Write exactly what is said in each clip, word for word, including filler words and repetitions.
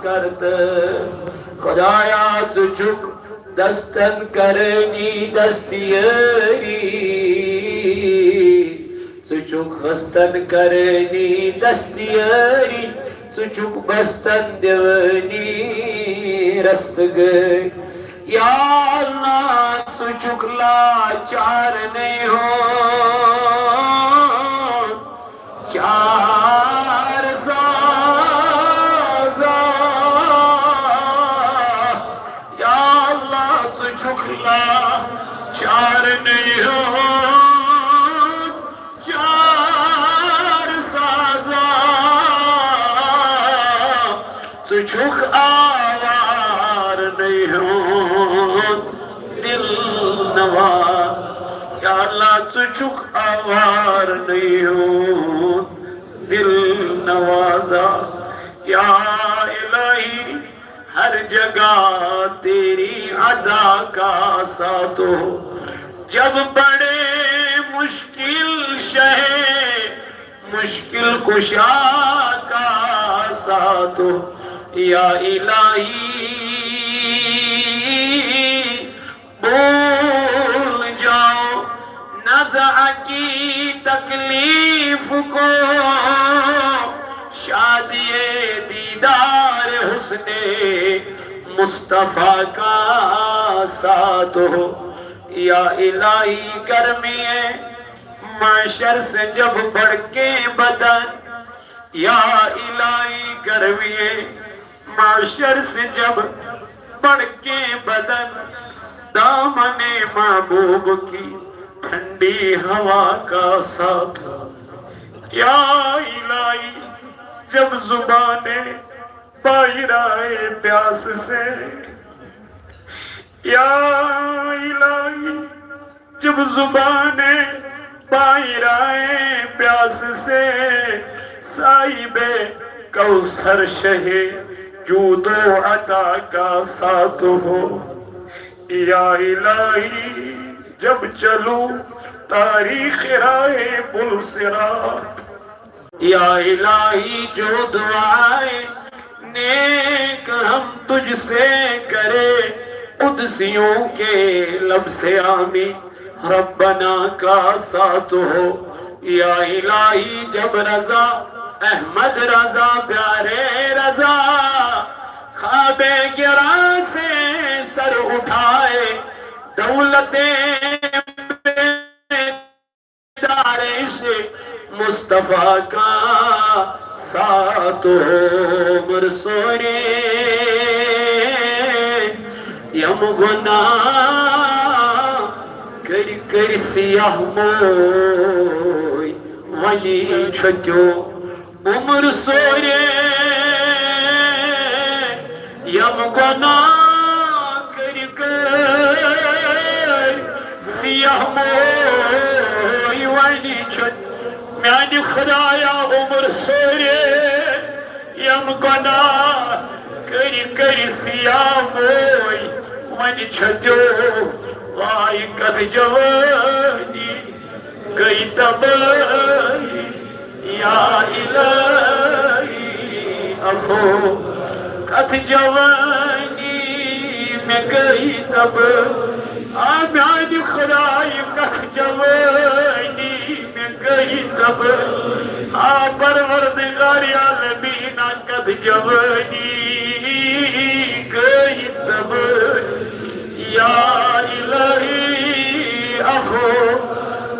کرتہٕ۔ خدایا، ژٕ چھُکھ دستن کرٲنی دستیٲری، ژٕ چھُکھ خستن کرٲنی دستیٲری، ژٕ چھُکھ بستن دِوٲنی رستگٲری۔ یا اللہ، ژٕ چھُکھ لاچارنٕے ہُنٛد چار سازا۔ یا اللہ، ژٕ چھُکھ لاچارنٕے ہُنٛد چار سازا۔ ژٕ چھُکھ آوارنٕے ہُنٛد دل نواز۔ یا اللہ، ژٕ چھُکھ آوارنٕے ہُنٛد دل نوازا۔ یا الہی، ہر جگہ تیری ادا کا ساتھ ہو۔ جب بڑے مشکل شے مشکل کشا کا ساتھ ہو۔ یا الہی، بھول جاؤ نزع کی تکلیف کو، شادی دیدار حسن مصطفیٰ کا ساتھ ہو۔ یا الہی، گرمی محشر سے جب بھڑکے بدن، یا الہی، گرمی محشر سے جب بھڑکے بدن، دامن محبوب کی ٹھنڈی ہوا کا ساتھ۔ یا الہی، جب زبانیں باہر آئے پیاس سے، یا الہی، جب زبانیں باہر آئے پیاس سے، صاحب کوثر شہ جود و عطا کا ساتھ ہو۔ یا الہی، جب چلوں تاریخ راہ پل صراط، یا الہی، جو دعائیں نیک ہم تجھ سے کرے، قدسیوں کے لب سے آمین ربنا کا ساتھ ہو۔ یا الہی، جب رضا احمد رضا پیارے رضا خواب گرا سے سر اٹھائے، دولت دارش مصطفیٰ کا ساتھ ہو۔ عمر سورے یم گناہ کر کر سیاہ موی، ولی چھتیو عمر سورے یم گناہ کر کر سیاہ موی، ولی چھت میانہِ خدایا عمر سورے یم گناہ کر کر سیاہ موی، ولی چھتیو واے کتھ جوانی گئی تباہی۔ یا الہی عفو، کتھ جوانی مےٚ گئی تباہی۔ آ میانہِ خدایہِ، کتھ جوانی مےٚ گئی تباہی۔ آ پروردگار عالمین، کتھ جوانی گئی تباہی۔ یا الہی عفو،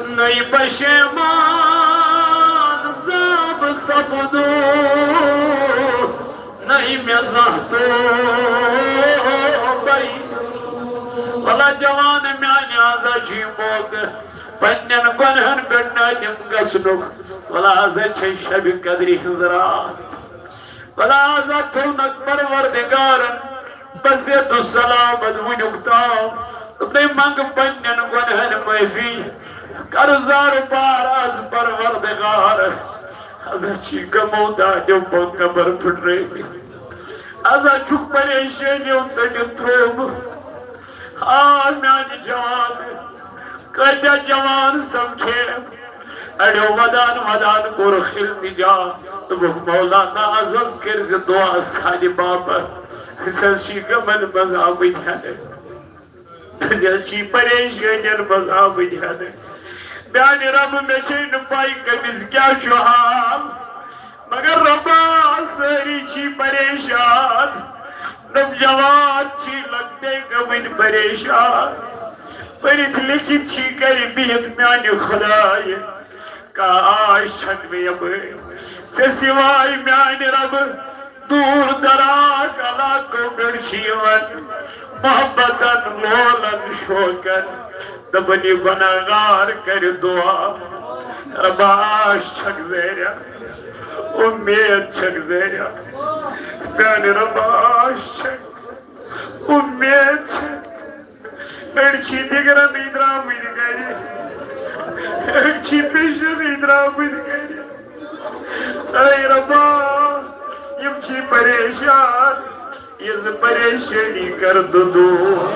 نئی پشیمان زاب سپدوس، نئی مےٚ زانٛہہ توبے۔ ولا جوان، میانہِ آزا چھُ یہِ موقعہٕ پننٮ۪ن گۄنہن پٮ۪ٹھ نٲدِم گژھنُک۔ ولا آزا چھے شبِ قدرِ ہٕنٛز راتھ۔ ولا آزا تھوٚونکھ پروردگارن بصحت و سلامت وُنیُک تام۔ دوٚپنَے، منٛگہٕ پننٮ۪ن گۄنہن معٲفی، قرضار بار از پروردگارس۔ آزا چھی غمو دادیو پنکبر پھُٹرٲومٕتۍ۔ آزا چھُکھ پریشٲنیو ژٔٹِتھ ترٛوومُت۔ آ میانہِ جوان، کٲتیٛاہ جوان سمکھے، اڑیو ودان ودان کوٚرُکھ التجا، دوٚپُکھ، "مولانا، از حظ کٔرۍ زِ دعا سانہِ باپتھ، أسۍ حظ چھِ غمن منٛز آمٕتۍ ہٮ۪نہٕ، أسۍ حظ چھِ پریشٲنین منٛز آمٕتۍ ہٮ۪نہٕ۔ میانہِ ربہٕ، مےٚ چھے نہٕ پَے کٔمِس کیٛاہ چھُ حال، مگر ربا، سٲری چھی پریشان، نوجوان چھی لۄکٹے گٔمٕتۍ پریشان، پٔرِتھ لیکھِتھ چھی گرِ بِہِتھ میانہِ خدایہِ، کانٛہہ آش چھکھ نہٕ یپٲرۍ۔ ژےٚ سوائے میانہِ ربہٕ دوٗر دراز علاقو پٮ۪ٹھ چھِ یِوان محبتن، لولن، شوقن، دپان، یہِ گۄناہگار کرِ دعا، ربا، آش چھکھ زہریا، اُمید چھکھ زہریا، میانہِ ربا، آش چھکھ، اُمید چھکھ۔" أڑۍ چھی دِگرَنٕے درٛامٕتۍ گرِ، أڑۍ چھی پیشنٕے درٛامٕتۍ گرِ۔ اے ربا، یِم چھی پریشان، یِہٕنٛز پریشٲنی کر تہٕ دوٗر،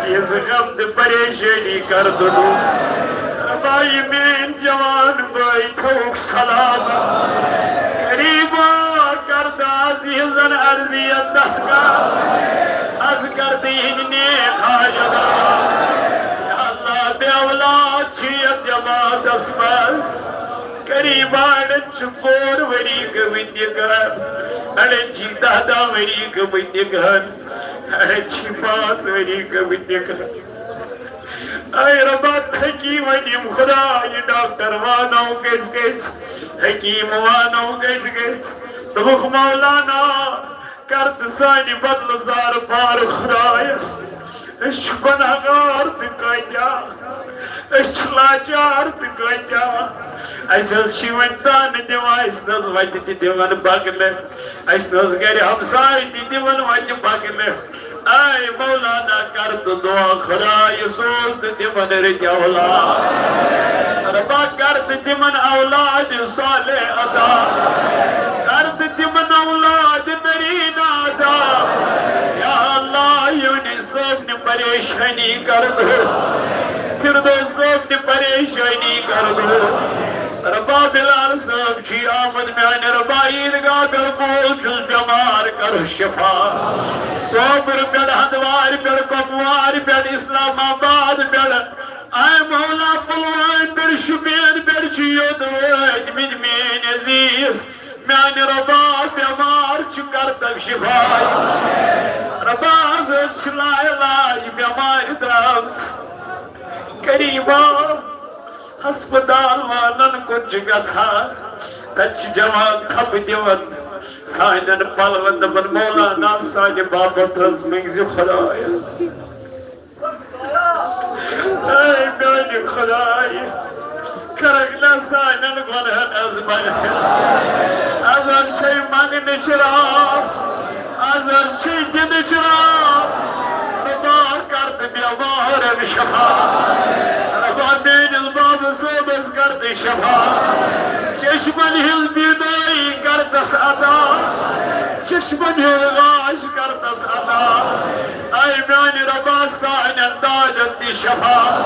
یِہٕنٛز غم تہٕ پریشٲنی کر تہٕ دوٗر۔ ربا، یہِ میٲنۍ جوان بٲے تھوٚوُکھ سلامت۔ غریبا، کر تہٕ از یِہٕنٛزن عرضیت دستگار۔ از کر تہٕ یِہٕنٛدۍ نیک حاجت روا۔ یا اللہ، بے اولاد چھِ یتھ جماعتس منٛز۔ غریبا، اڑٮ۪ن چھِ ژور ؤری گٔمٕتۍ نکاح، اڑٮ۪ن چھِ دَہ دَہ ؤری گٔمٕتۍ نکاح، اڑٮ۪ن چھِ پانٛژھ ؤری گٔمٕتۍ نکاح۔ اے ربا، تھکی وۄنۍ یِم خدا، یہِ ڈاکٹر وانو گژھِ گژھِ، حکیم وانو گژھِ گژھِ۔ دوٚپُکھ، مولانا، کر تہٕ سانہِ بدلہٕ زارٕ پار خدایس۔ أسۍ چھِ گۄناہگار تہٕ کٲتیٛاہ، أسۍ چھِ لاچار تہٕ کٲتیٛاہ۔ اَسہِ حظ چھِ وۄنۍ تانہٕ دِوان، اَسہِ نہٕ حظ وَتہِ تہِ دِوان بگلہٕ، اَسہِ نہٕ حظ گرِ ہمساے تہِ دِوان وَتہِ بگلہٕ۔ اے مولانا، کر تہٕ دعا خدایہِ سوز تہٕ تِمن رٔتۍ اولاد۔ ربا، کر تہٕ تِمن اولاد صالح عطا۔ کر تہٕ تِمن اولاد نرینا عطا۔ یا اللہ، یونس صٲبنہِ پریشٲنی کر دوٗر۔ فردوس صٲبنہِ پریشٲنی کر دوٗر۔ ربا، بلال صٲب چھُ آمُت میانہِ ربا عیٖدگاہ پٮ۪ٹھ، مول چھُس بٮ۪مار، کر شفا۔ سوپور پٮ۪ٹھ، ہندوارِ پٮ۪ٹھ، کۄپوارِ پٮ۪ٹھ، اسلام آباد پٮ۪ٹھ، اے مولا، پلوامہِ پٮ۪ٹھ، شُپین پٮ۪ٹھ چھِ یوٚت وٲتۍ مٕتۍ میٲنۍ عزیز۔ میانہِ ربا، بٮ۪مار چھِ، کر تک شفا۔ ربا، از حظ چھِ لاعلاج بٮ۪مارِ درٛامٕژ۔ غریبا، ہسپتال والن کُن چھِ گژھان، تتہِ چھِ جوان تھپہٕ دِوان سانٮ۪ن پلون، دپان، مولانا، سانہِ باپتھ حظ مٔنٛگزِ خدایس۔ اے میانہِ خدایہِ، کرکھ نا سانٮ۪ن گۄنہن از مغفرت۔ از حظ چھے منگنٕچ راتھ، از حظ چھے دِنٕچ راتھ۔ ربا، کر تہٕ بٮ۪مارن شفا۔ ربا، میٲنِس بابہٕ صٲبس کر تہٕ شفا۔ چشمن ہٕنٛز بینٲیی کر تس عطا۔ چشمن ہُنٛد گاش کر تس عطا۔ اے میانہِ ربا، سانٮ۪ن دادٮ۪ن تہِ شفا۔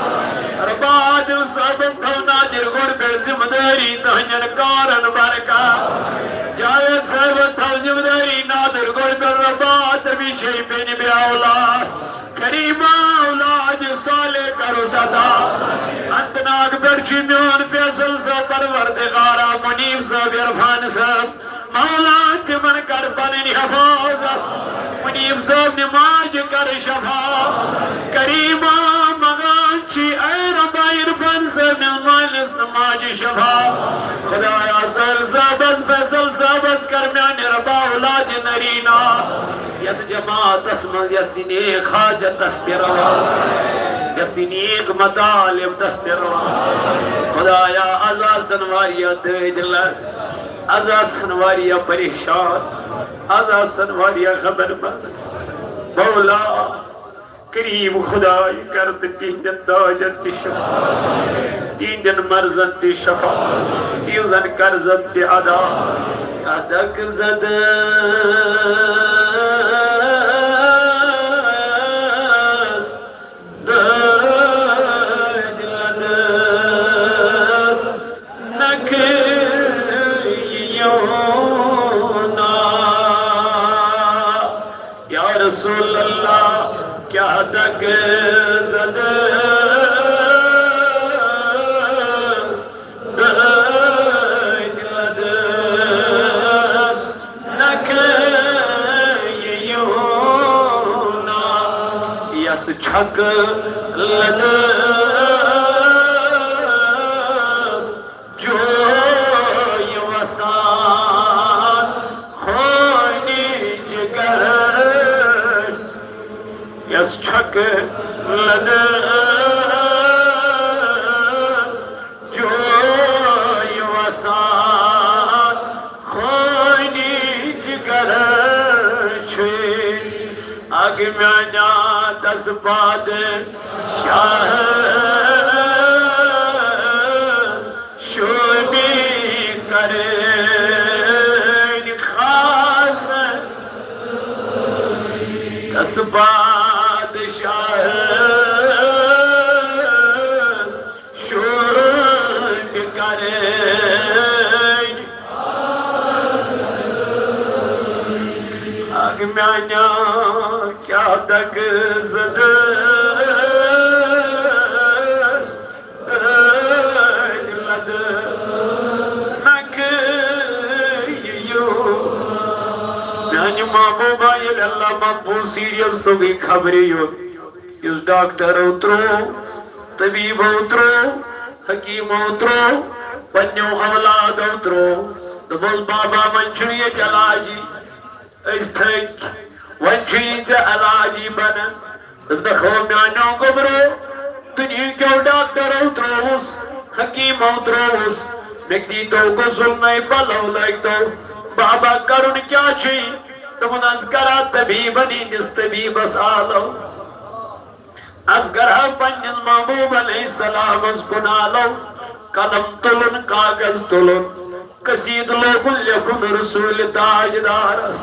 ربا، عادل صٲبن تھٲو نادر گۄڈٕ پٮ۪ٹھ ذمہٕ دٲری تہنٛدٮ۪ن کارن برکت۔ جاوید صٲبن تھٲو ذمہٕ دٲری نادر گۄڈٕ پٮ۪ٹھ۔ ربا، تٔمِس چھے بیٚنہِ بے اولاد۔ کریما، اولاد صالح کرُس عطا۔ اننت ناگ پٮ۪ٹھ چھُ میون فیصل صٲب، پروردگارا، منیب صٲب، عرفان صٲب۔ مولا، تِمن کر پنٕنۍ حفاظت۔ منیب صٲب نہِ ماجہِ کر شفا۔ کریما، منگان چھی، اے ربا، عرفان صٲب نہِ مٲلِس تہٕ ماجہِ شفا۔ خدایا، سہیل صٲبس، فیصل صٲبس کر میانہِ ربا اولاد نرینا۔ یتھ جماعتس منٛز یس نیک حاجت دست روا، یس نیک مطالب دست روا۔ خدایا، از آسن واریاہ دٲدۍ لد، از آسن واریاہ پریشان، از آسن واریاہ غمن منٛز۔ مولا کریم خدای، کر تہٕ تِہنٛدٮ۪ن دادٮ۪ن تہِ شفا، تِہنٛدٮ۪ن مرضن تہِ شفا، تِہنٛزن قرضن تہِ ادا۔ قدک زدس دٲدۍ لدس۔ رسول اللہ کیٛاہ دَگہٕ زدس، دٲدۍ لدس نکھٕ یہِ یوٗنا، یس چھۄکہٕ لدس جوے وسان خوٗنہِ جگر۔ یس چھۄکہٕ لدس جوے وسان خوٗنہِ جگر چھُے۔ اگ میانیا تس باد شاہ شومی کرن خاص، تس بادشاہ شومی کرن۔ اگ میانیا کیٛاہ دَگہٕ زدس، دٲدۍ لدس نکھٕ یہِ یوٗ۔ میانہِ محبوبہ، ییٚلہِ اللہ مقبول سیریس توٚگُے خبرِ یُن، یُس ڈاکٹر اوترو، طبیب اوترو، حکیم اوترو، پننیو اولاد اوترو، دوٚپُس، بابا، وۄنۍ چھُنہٕ ییٚتہِ علاجی۔ أسۍ تھٔکۍ، وۄنۍ چھُ یہِ ژےٚ علاجی بنان۔ دوٚپنکھ، ہو میانیو گوٚبرو، دُنیہکیو ڈاکٹرو ترٛووُس، حکیمو ترٛووُس، مےٚ دیٖتو غسل، نٔے پلو لٲگتو۔ بابا، کرُن کیٛاہ چھُے؟ دوٚپُن، از کرا طبیبن ہٕنٛدِس طبیبس آلو۔ از کرہا پننِس محبوب علیہ السلامس کُن آلو۔ قلم تُلُن، کاغذ تُلُن، قصیٖدٕ لوگُن لیکھُن رسول تاجدارس۔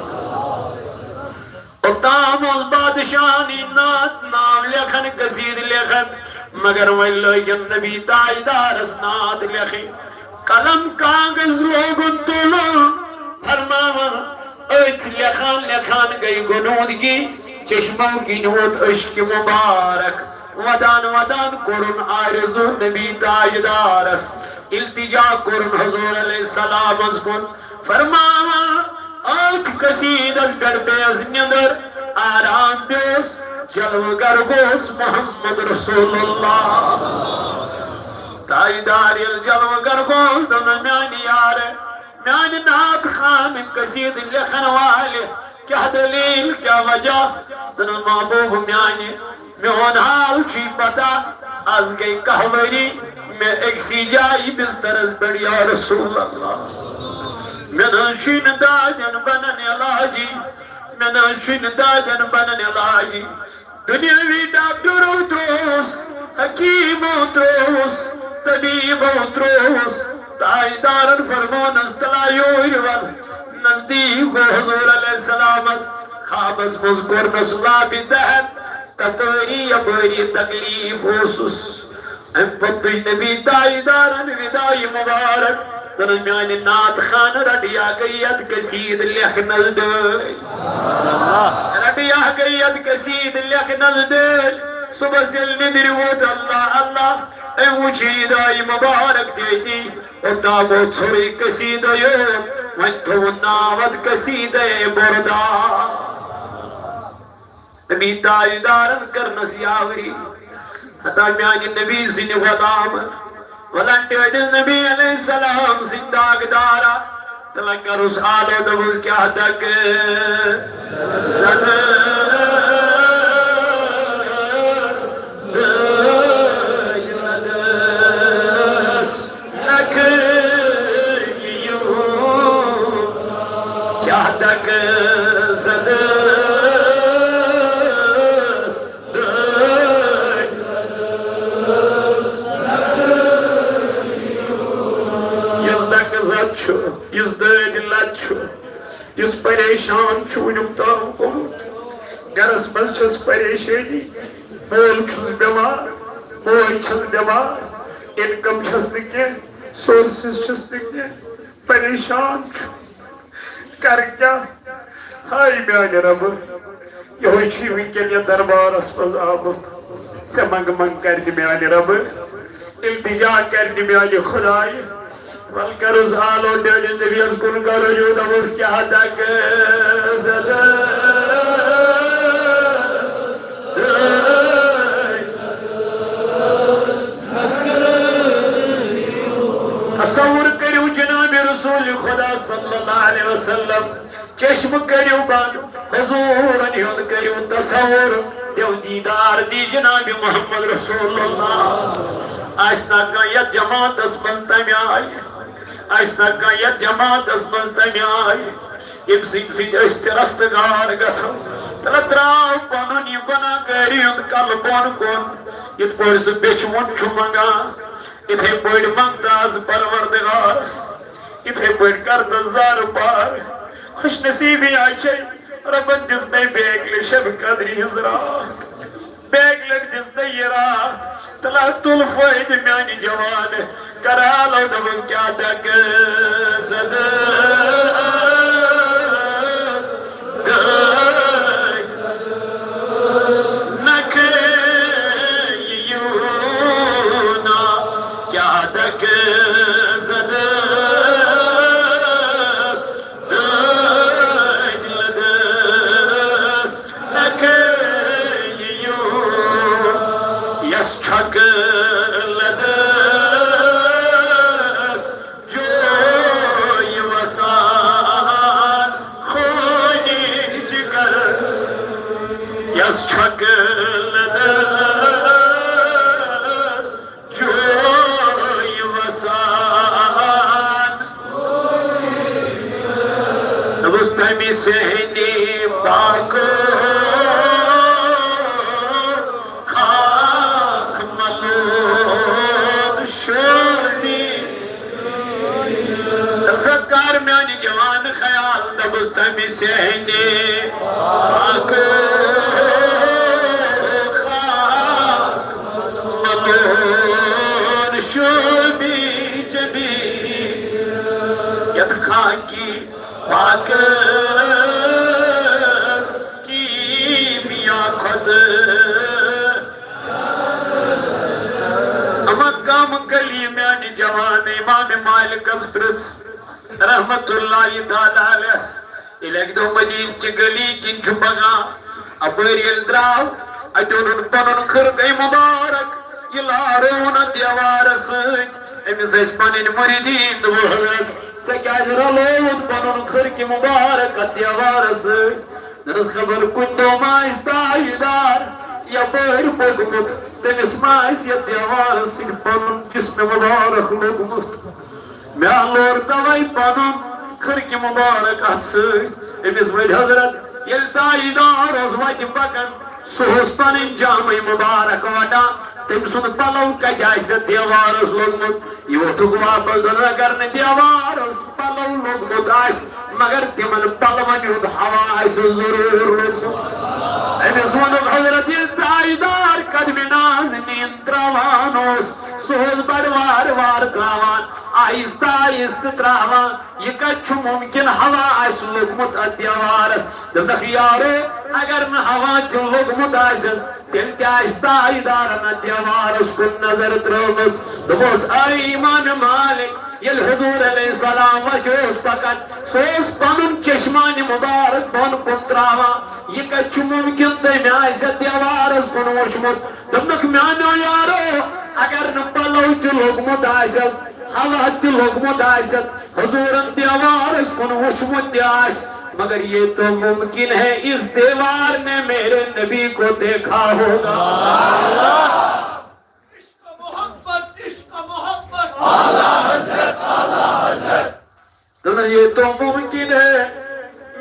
اوٚتام اوس بادشاہن یہِ نعت ناو لیکھان، قصیٖدٕ لیکھان، مگر وۄنۍ لٲگِن نبی تاجدارس نعت لیکھٕنۍ۔ قلم کاغذ لوگُن تُلُن، فرماوان، أتھۍ لیکھان لیکھان گٔے غنودگی، چشمو کِنۍ ووت اشکہِ مبارک۔ ودان ودان کوٚرُن آرزو نبی تاجدارس، التجا کوٚرُن حضور علیہ السلامس کُن، فرماوان، أتھۍ قصیٖدس پٮ۪ٹھ پیٚیس نِندٕر، آرام پیوس، جلوٕ گر گوس محمد رسول اللہ۔ تاجدار ییٚلہِ جلوٕ گر گوس، دوٚپنس، میانہِ یارٕ، میانہِ نعت خوان، قصیٖدٕ لیکھن والہِ، کیٛاہ دٔلیٖل، کیٛاہ وجہ؟ دوٚپنس، محبوب میانہِ، میون حال چھُے پتہ، از گٔے کاہ ؤری مےٚ أکسٕے جایہِ بسترس پٮ۪ٹھ، یا رسول اللہ۔ مےٚ نہ حظ چھُے نہٕ دادٮ۪ن بنان علاجی، مےٚ نہ حظ چھُے نہٕ دادٮ۪ن بنان علاجی۔ دُنیاوی ڈاکٹرو ترٛووُس، حکیمو ترٛووُس، طبیبو ترٛووُس، تاجدارن فرمونس، تلا یوٗرۍ ول۔ نزدیٖک گوٚو حضور علیہ السلامس، خوابس منٛز کوٚرنس لابہِ دہن، تپٲری یپٲری تکلیف اوسُس۔ امہِ پتہٕ تُج نبی تاجدارن وداعی مبارک، دوٚپنس، میانہِ نعت خوان، رٹیا گٔے یتھ قصیٖدٕ لیکھنس ڈٲلۍ۔ رٹیا گٔے یتھ قصیٖدٕ لیکھنس ڈٲلۍ۔ صبحس ییٚلہِ نِندرِ ووت، اللہ اللہ، أمۍ وُچھ یہِ وداعی مبارک تہِ أتی۔ اوٚتام اوس ژھوٚرُے قصیٖدٕ یوت، وۄنۍ تھوٚوُن ناو اتھ قصیٖدے بُردا۔ نبی تاجدارن کٔرنس یاوری۔ ہتا میانہِ نبی سٕنٛدِ غلام، ولن ٹٲٹھۍ نبی علیہ السلام سٕنٛدۍ داغدارا۔ تہٕ لگروس آلو، دوٚپُس، کیٛاہ دکہٕ زدس، دٲدۍ لدس نکھٕ یِیِو، کیٛاہ دکہٕ زدس، دٲدۍ۔ یُس دکہٕ زد چھُ، یُس دٲدۍ لد چھُ، یُس پریشان چھُ وُنیُک تام گوٚمُت، گرس منٛز چھس پریشٲنی، مول چھُس بٮ۪مار، موج چھس بٮ۪مار، انکم چھس نہٕ کینٛہہ، سورسز چھس نہٕ کینٛہہ، پریشان چھُ، کرٕ کیٛاہ؟ ہاے میانہِ ربہٕ، یہوے چھُ وٕنکیٚن یتھ دربارس منٛز آمُت۔ ژےٚ منٛگہٕ منٛگ کرنہِ میانہِ ربہٕ، التجا کرنہِ میانہِ خدایہِ۔ ول کرُس آلو میٲنِس نبیَس کُن، کرو یوٗ دپُس کیٛاہ دکہٕ زدس۔ تصور کٔرِو جناب رسول خدا صلی اللہ علیہ وسلم، چشمہٕ کٔرِو بنٛد، حضوٗرن ہُنٛد کٔرِو تصور، دیو دیٖدار دی جناب محمد رسول اللہ۔ آسہِ نا کانٛہہ یتھ جماعتس منٛز تمہِ آیہِ، آسہِ نا کانٛہہ یتھ جماعتس منٛز تمہِ آیہِ، ییٚمہِ سٕنٛدِ سۭتۍ أسۍ تہِ رستہٕ گار گژھو۔ تہٕ ترٛاو پنُن یہِ گۄناہ گٲری ہُنٛد کلہٕ بۄن کُن، یِتھ پٲٹھۍ سُہ بیچھِ وُن چھُ منٛگان، یِتھے پٲٹھۍ منٛگ تہٕ از پروردگارس۔ یِتھے پٲٹھۍ کر تہٕ زارٕ پار۔ خوش نصیبی آے چھے، رۄبن دِژ مےٚ بیٚیہِ اکہِ لٹہِ شب قدرِ ہٕنٛز راتھ۔ بیٚیہِ اکہِ لٹہِ دِژ مےٚ یہِ راتھ۔ تہٕ لا تُل فٲیدٕ میانہِ جوانہٕ۔ کر آلو دپُس کیٛاہ دکہٕ زدس۔ دٲے نکھٕ یوٗنا، کیٛاہ دکہٕ زدس۔ دٲدۍ لدس نکھٕ یہِ یوٗ، یس چھۄکہٕ لدس جوے وسان خوٗنہِ جگر۔ یس چھۄکہٕ لدس جوے وسان۔ دوٚپُس تَمہِ صحنہِ پاکو خاک ملوٗل شوٗبی۔ تَمہِ ساتہٕ کر میانہِ جوان خیال، دوٚپُس تَمہِ صحنہِ پاکو خاک ملوٗل شوٗبی جبی، یتھ خاکی پاکس کیمیا کھۄتہٕ۔ اما کم کلی میانہِ جوان امام مالکس پرژھ رحمت اللہ تعالی علیہ۔ ییٚلہِ اَکہِ دۄہ مدیٖنہٕ چہِ گلی کِنۍ چھُ پکان، اَپٲرۍ ییٚلہِ درٛاو، اَتہِ اوٚنُن پنُن خرقہٕ مُبارک، یہِ لارون اَتھ دیوارس سۭتۍ۔ أمِس ٲسۍ پنٕنۍ مُریٖدیٖن، دوٚپُن، "حضرت، ژےٚ کیٛازِ رلووُتھ پنُن خرقہٕ مُبارک اَتھ دیوارس سۭتۍ؟" دوٚپنس، "خبر کُنہِ دۄہ ما آسہِ تاجدار یپٲرۍ پوٚکمُت، تٔمِس ما آسہِ یَتھ دیوارس سۭتۍ پنُن جسمِ مُبارک لوٚگمُت؟" مےٚ لوٚر توے پنُن خرقہٕ مُبارک اتھ سۭتۍ۔ أمِس ؤلۍ حضرت، ییٚلہِ تاجدار اوس وتہِ پکان، سُہ اوس پنٕنۍ جامے مُبارک وٹان۔ تٔمۍ سُنٛد پلو کتہِ آسہِ دیوارس لوٚگمُت؟ یہِ ووٚتھُکھ واپس، دوٚپُن، اگر نہٕ دیوارس پلو لوٚگمُت آسہِ، مگر تِمن پلون ہُنٛد ہوا آسہِ ضروٗر لوٚگمُت۔ أمِس ووٚنُکھ حضرت، ییٚلہِ تاجدار قدمِ نازنیٖن تراوان اوس، سُہ اوس بڑٕ وارٕ وارٕ تراوان، آہستہٕ آہستہٕ تراوان۔ یہِ کتہِ چھُ مُمکِن ہوا آسہِ لوٚگمُت اتھ دیوارس؟ دوٚپنکھ، یارو، اگر نہٕ ہوا تہِ لوٚگمُت آسٮ۪س، تیٚلہِ تہِ آسہِ تاجدارن اتھ دیوارس کُن نظر ترٲومٕژ۔ دوٚپُس، اے امام مالک، ییٚلہِ حضور علیہ السلام وتہِ اوس پکان، سُہ اوس پنُن چشمانِ مُبارک بۄن کُن تراوان۔ یہِ کتہِ چھُ مُمکِن تٔمۍ آسہِ اتھ دیوارس کُن وُچھمُت؟ دوٚپنکھ، میانیو یارو، اگر نہٕ پلو تہِ لوٚگمُت آسٮ۪س، ہوا تہِ لوٚگمُت آسٮ۪س، حضوٗرن دیوارس کُن وُچھمُت تہِ آسہِ، مگر یہ تو ممکن ہے، اس دیوار نے میرے نبی کو دیکھا ہوگا۔ عشق محبت، عشق محبت۔ دوٚپنس، یہ تو ممکن ہے،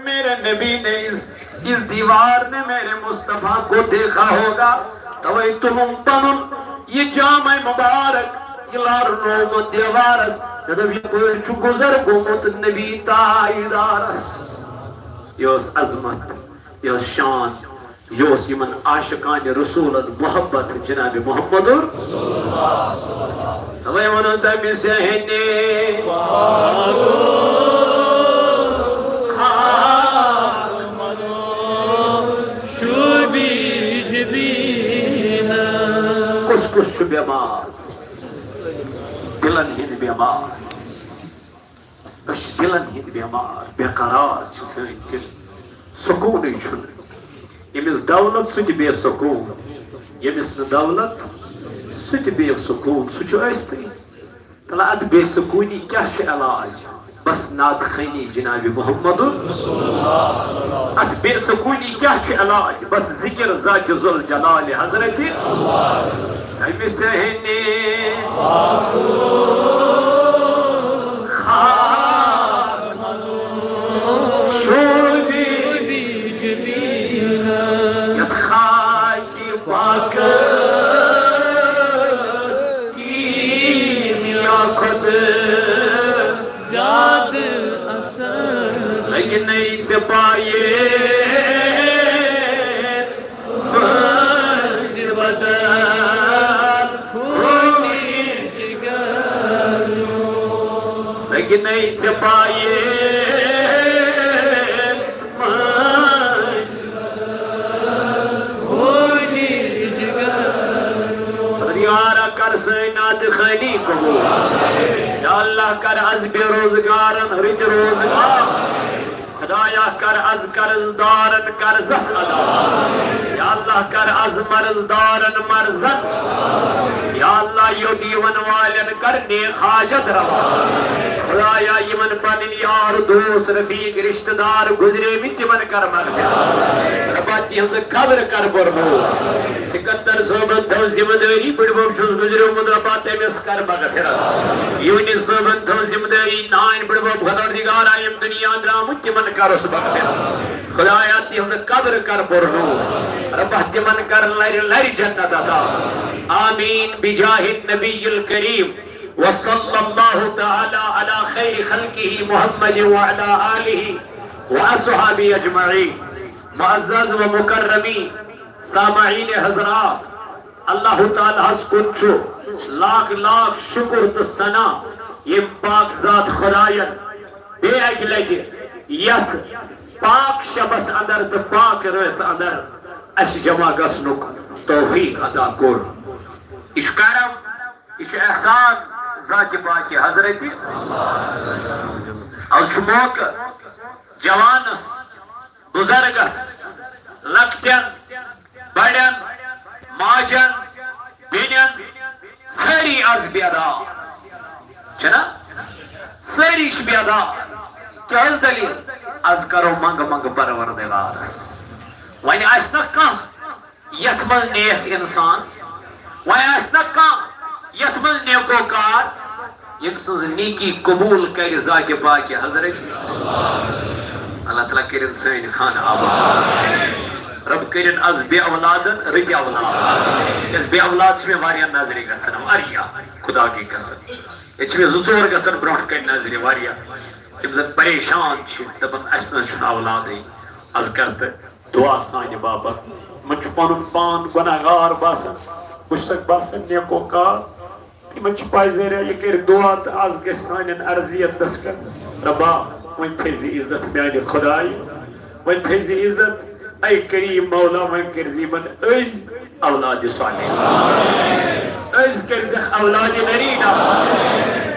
میرے نبی نے اس، اس دیوار نے میرے مصطفیٰ کو دیکھا ہوگا۔ توے تُلُم پنُن یہ جامہ مبارک، یہ لارنووُم دیوارس۔ مےٚ دوٚپ، یپٲرۍ چھُ گُزر گوٚمُت نبی تاجدارس۔ یہ اوس عظمت، یہ اوس شان، یہِ اوس یِمن عاشقانِ رسولن محبت جناب محمد۔ توے ووٚنُن تٔمِس، ہے نے خاک کُس چھُ بٮ۪مار؟ دِلن ہٕنٛدۍ بٮ۪مار۔ أسۍ چھِ دِلن ہٕنٛدۍ بٮ۪مار، بے قرار چھِ سٲنۍ دِل، سکوٗنٕے چھُنہٕ۔ ییٚمِس دولت، سُہ تہِ بے سکوٗن، ییٚمِس نہٕ دولت، سُہ تہِ بے سکوٗن، سُہ چھُ ٲسۍتھٕے۔ تَلہٕ اَتھ بے سکوٗنی کیٛاہ چھُ علاج؟ بس نعت خوٲنی جناب محمد۔ اَتھ بے سکوٗنی کیٛاہ چھُ علاج؟ بس ذکر ذاتِ ذوالجلال حضرت۔ تٔمِس ہیٚنہِ خاک شوٗبہِ یَتھ خاکہِ پاکس کیٖمیا کھۄتہٕ زیادٕ اثر۔ لگہِ نَے ژےٚ پایہِ مٔنٛزۍ بدل خوٗنہِ جگر۔ لگہِ نَے ژےٚ پایہِ مٔنٛزۍ بدل خوٗنہِ جگر۔ خۄدایا کر سٲنۍ نعت خوٲنی قبوٗل۔ یا اللہ کر از بے روزگارن رٕتۍ روزگار۔ خدایا کر از قرض دارن قرضس ادا۔ یا اللہ کر از مرض دارن مرضن۔ یا اللہ یوٚت یِوان والٮ۪ن کر نیک حاجت روا۔ خدایا یِمن پنٕنۍ یار دوست رفیق رشتہٕ دار گزریمٕتۍ تِمن کر مغفرت۔ ربا تِہنٛز قبر کر بُرنور۔ سکندر صٲبن تھٲو ذمہٕ دٲری، بٕڈبب چھُس گزریومُت، ربا تٔمِس کر مغفرت۔ یوٗنس صٲبن تھٲو ذمہٕ دٲری، نانۍ بٕڈبب خۄداوندگارا یِم دُنیا درٛامٕتۍ تِمن کرُس مغفرت۔ خدایا تِہنٛز قبر کر بُرنور۔ ربا تِمن کر لرِ لرِ جنت عطا۔ آمین بجاہ النبی الکریم۔ وصلی اللہ تعالی علی خیر خلقہ محمد وعلی آلہ واصحابہ اجمعین۔ معزز و مکرمین سامعین حضرات، اللہ تعالیٰ ہس کُن چھُ لاکھ لاکھ شکر تہٕ ثنا، ییٚمۍ پاک ذات خداین بیٚیہِ اکہِ لٹہِ یتھ پاک شبس اندر تہٕ پاک رٲژ اندر اسہِ جمع گژھنُک توفیق عطا کوٚر۔ یہِ چھُ کرم، یہِ چھُ احسان ذاتِ پاکِ حضرتِ۔ از چھُ موقعہٕ جوانس، بُزرگس، لۄکٹٮ۪ن، بڑٮ۪ن، ماجن، بیٚنٮ۪ن، سٲری از بیدار۔ چھِنا؟ سٲری چھِ بیدار۔ کیٛاہ حظ دٔلیٖل؟ از کرو منٛگہٕ منٛگہٕ پروردگارس۔ وۄنۍ آسہِ نا کانٛہہ یتھ منٛز نیک انسان، وۄنۍ آسہِ نا کانٛہہ یتھ منٛز نیکوکار، ییٚمۍ سٕنٛز نیکی قبوٗل کرِ ذاتِ پاکِ حضرت۔ اللہ تعالیٰ کٔرِن سٲنۍ خانہٕ آباد۔ رب کٔرِن از بے اولادن رٕتۍ اولاد۔ کیٛازِ بے اولاد چھِ مےٚ واریاہ نظرِ گژھان، واریاہ، خدا کی قسم۔ ییٚتہِ چھِ مےٚ زٕ ژور گژھان برٛونٛٹھ کنہِ نظرِ واریاہ۔ تِم زن پریشان چھِ، دپان، "اسہِ نہ حظ چھُنہٕ اولادٕے، از کر تہٕ دعا سانہِ باپتھ۔" یِمن چھُ پنُن پان گۄناہ گار باسان، بہٕ چھُسکھ باسان نیکوکار۔ یِمن چھِ پاے ذٔریعہ یہِ کرِ دعا تہٕ از گژھِ سانٮ۪ن عرضیت دستخط۔ ربا، وۄنۍ تھٲیزِ عزت میانہِ خدایہِ، وۄنۍ تھٲیزِ عزت۔ اے کریم مولا، وۄنۍ کٔرزِ یِمن أزۍ اولادِ صالح۔ أزۍ کٔرزٮ۪کھ اولادِ نرینا۔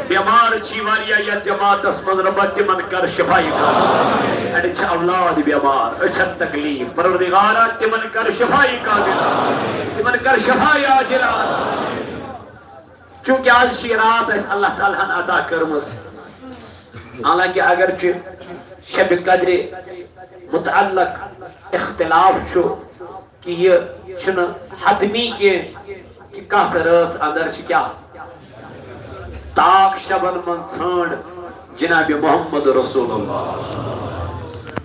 بیمار چھی واریاہ یتھ جماعتس منٛز، ربا تِمن کر شفایہِ کامل۔ اڑٮ۪ن چھِ اولاد بیمار، أچھن تکلیف، پروردگارا تِمن کر شفایہِ کامل۔ تِمن کر شفایہِ عاجلہ۔ چونکہ آز چھِ یہِ رات اَسہِ اللہ تعالیٰ ہن عطا کٔرمٕژ۔ حالانکہ اگرچہ شب قدرِ متعلق اختلاف چھُ کہ یہِ چھُنہٕ حتمی کینٛہہ کہ کتھ رٲژ اندر چھِ کیٛاہ تاک شبن منٛز ژھانٛڈ جناب محمد رسول اللہ۔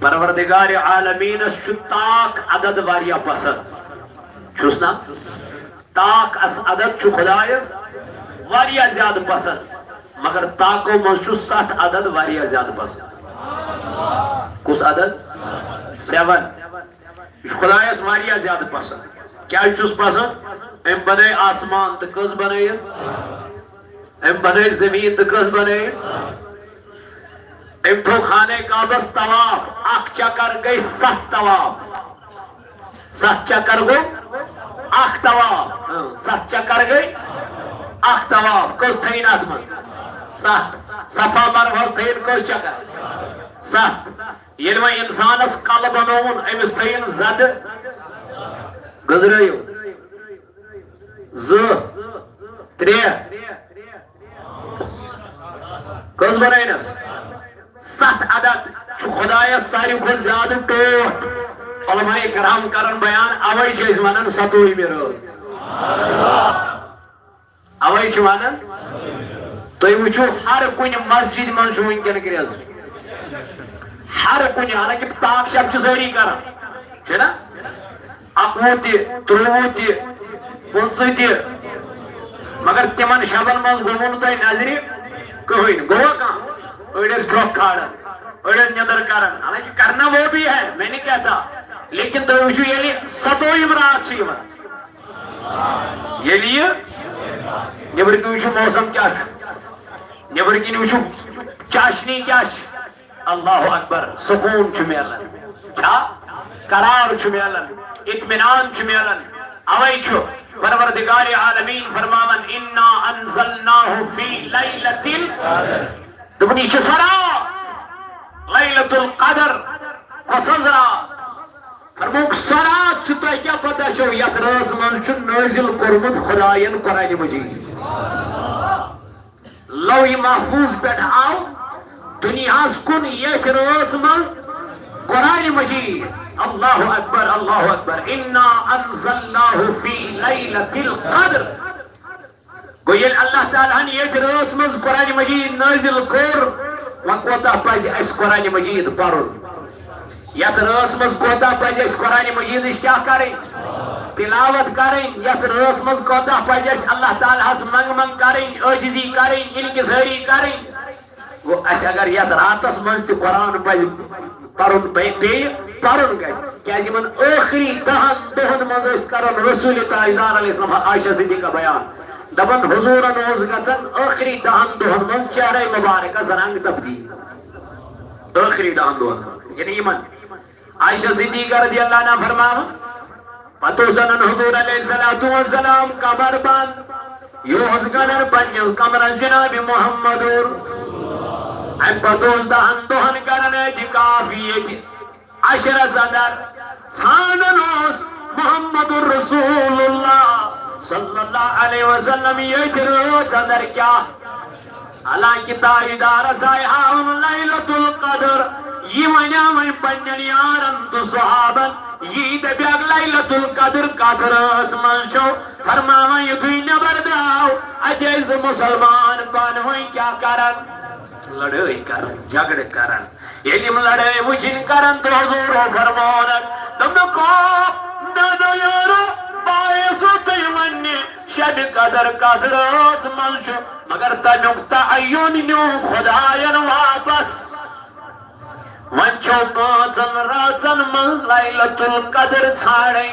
پروردگار عالمینس چھُ تاک عدد واریاہ پسند، چھُس نا؟ تاک اس عدد چھُ خدایس واریاہ زیادٕ پسند، مگر تاکو منٛز چھُ ستھ عدد واریاہ زیادٕ پسند۔ کُس عدد؟ سیون۔ یہِ چھُ خدایس واریاہ زیادٕ پسند۔ کیازِ چھُس پسند؟ أمۍ بنٲے آسمان تہٕ کٔژ بنٲیِتھ؟ أمۍ بنٲے زٔمیٖن تہٕ کٔژ بنٲیِتھ؟ أمۍ تھوٚو خانہ کعبس طواف، اکھ چکر گٔے ستھ طواف۔ ستھ چکر گوٚو، اکھ طواف، اۭں، ستھ چکر گٔے۔ اکھ طواف، کٔژ تھٲیِن اتھ منٛز؟ ستھ۔ صفا مروہس تھٲیِن کٔژ چکر؟ ستھ۔ ییٚلہِ وۄنۍ انسانس کلہٕ بنووُن، أمِس تھٲیِن زدٕ۔ گٔنزرٲیِو۔ زٕ، ترٛےٚ۔ کٔژ بنٲینس؟ ستھ عدد چھُ خدایس ساروی کھۄتہٕ زیادٕ ٹوٹھ۔ علماء کرام کرن بیان، اوے چھِ أسۍ ونان ستووُہمہِ رٲژ۔ اوے چھِ ونان، تُہۍ وٕچھِو ہر کُنہِ مسجد منٛز چھُ وٕنکیٚن کرٛیز۔ ہر کُنہِ، حالانکہ طاق شب چھِ سٲری کران، چھُ نا؟ اَکوُہ تہِ، ترٛوٚوُہ تہِ، پٕنٛژٕہ تہِ، مگر تِمن شبن منٛز گوٚوُ نہٕ تۄہہِ نظرِ کٕہٕنۍ۔ گوٚوا کانٛہہ؟ أڑۍ ٲسۍ پھرٛۄکھ کھالان، أڑۍ ٲسۍ نیٚنٛدٕر کران، حالانکہ کرنا وہ بھی ہے، میں نے کہتا، لیکن تُہۍ وٕچھِو ییٚلہِ ستووُہِم راتھ چھِ یِوان، ییٚلہِ یہِ نیٚبرٕ کِنۍ وٕچھِو موسم کیٛاہ چھُ، نیٚبرٕ کِنۍ وٕچھِو چاشنی کیٛاہ چھِ، اللہ اکبر، سکوٗن چھُ میلان، چھا؟ قرار چھُ میلان، اطمینان چھُ میلان۔ اوے چھُ پروردگار عالمین فرماوان، "انا انزلناہ فی لیلۃ ال-" دوٚپُن، یہِ چھِ سۄ راتھ، لیلۃ القدر، کۄس حظ راتھ؟ فرمووُکھ، سۄ راتھ چھِ، تۄہہِ کیٛاہ پتہ چھو، یتھ رٲژ منٛز چھُ نٲزِل کوٚرمُت خدایَن قرآن مجید۔ لوح محفوظ پٮ۪ٹھ آو دُنیاہَس کُن ییٚتھۍ رٲژ منٛز قرآن مجید۔ اللہ اکبر، اللہ اکبر۔ انا انزلناہ فی لیلۃ القدر۔ گوٚو، ییٚلہِ اللہ تعالیٰ ہن ییٚتھۍ رٲژ منٛز قرآن مجید نٲزِل کوٚر، وۄنۍ کوتاہ پزِ اَسہِ قرآن مجید پرُن؟ یتھ رٲژ منٛز کوتاہ پزِ اَسہِ قرآن مجیدٕچ کیٛاہ کرٕنۍ؟ تلاوت کرٕنۍ۔ یتھ رٲژ منٛز کوتاہ پزِ اَسہِ اللہ تعالیٰ ہس منٛگہٕ منٛگ کرٕنۍ، عٲجزی کرٕنۍ، انکسٲری کرٕنۍ؟ گوٚو، اَسہِ اگر یتھ راتس منٛز تہِ قرآن پزِ پرُن، پے-، پیٚیہِ پرُن گژھِ، کیٛازِ یِمن ٲخری دہن دۄہن منٛز ٲسۍ کران رسول تاجدار علیہ السلام عائشہ صدیقہ بیان، دپان، حضوٗرن اوس گژھان ٲخری دہن دۄہن منٛز چہرے مبارکس رنگ تبدیل۔ ٲخری دہن دۄہن منٛز، یعنی یِمن عائشہ صدیقہ رضی اللہ عنہا فرماوان، پتہٕ اوس انان حضور علیہ الصلوۃ والسلام کمر بند، یہِ اوس گنڈان پننِس کمرس جناب محمد اور۔ امہِ پتہٕ اوس دہن دۄہن کران اعتکاف ییٚتہِ عشرس اندر، ژھانڈان اوس محمد رسول اللہ صلی اللہ علیہ وسلم ییٚتہِ رٲژ اندر کیٛاہ؟ حالانکہ تاجدارس آیہِ ہاونہٕ لیلۃ القدر۔ یہِ ونیٛاو وۄنۍ پننٮ۪ن یارن تہٕ صحابن، یی دپیٛاکھ لیلۃ القدر کتھ رٲژ منٛز چھو؟ فرماوان یُتھُے نٮ۪بر درٛاو، اتہِ ٲسۍ زٕ مسلمان پانہٕ ؤنۍ کیٛاہ کران؟ لڑٲے کران، جھگڑٕ کران۔ ییٚلہِ یِم لڑٲے وٕچھِنۍ کران تہٕ حضوٗرو فرمونکھ، دوٚپنکھ، او میانیو یارو، بہٕ آیسو تۄہہِ وننہِ شبِ قدر کتھ رٲژ منٛز چھُ، مگر تمیُک تعین نیوٗ خداین واپس۔ وۄنۍ چھو پانٛژن رٲژن منٛز لیلۃ القدر ژھانڈٕنۍ،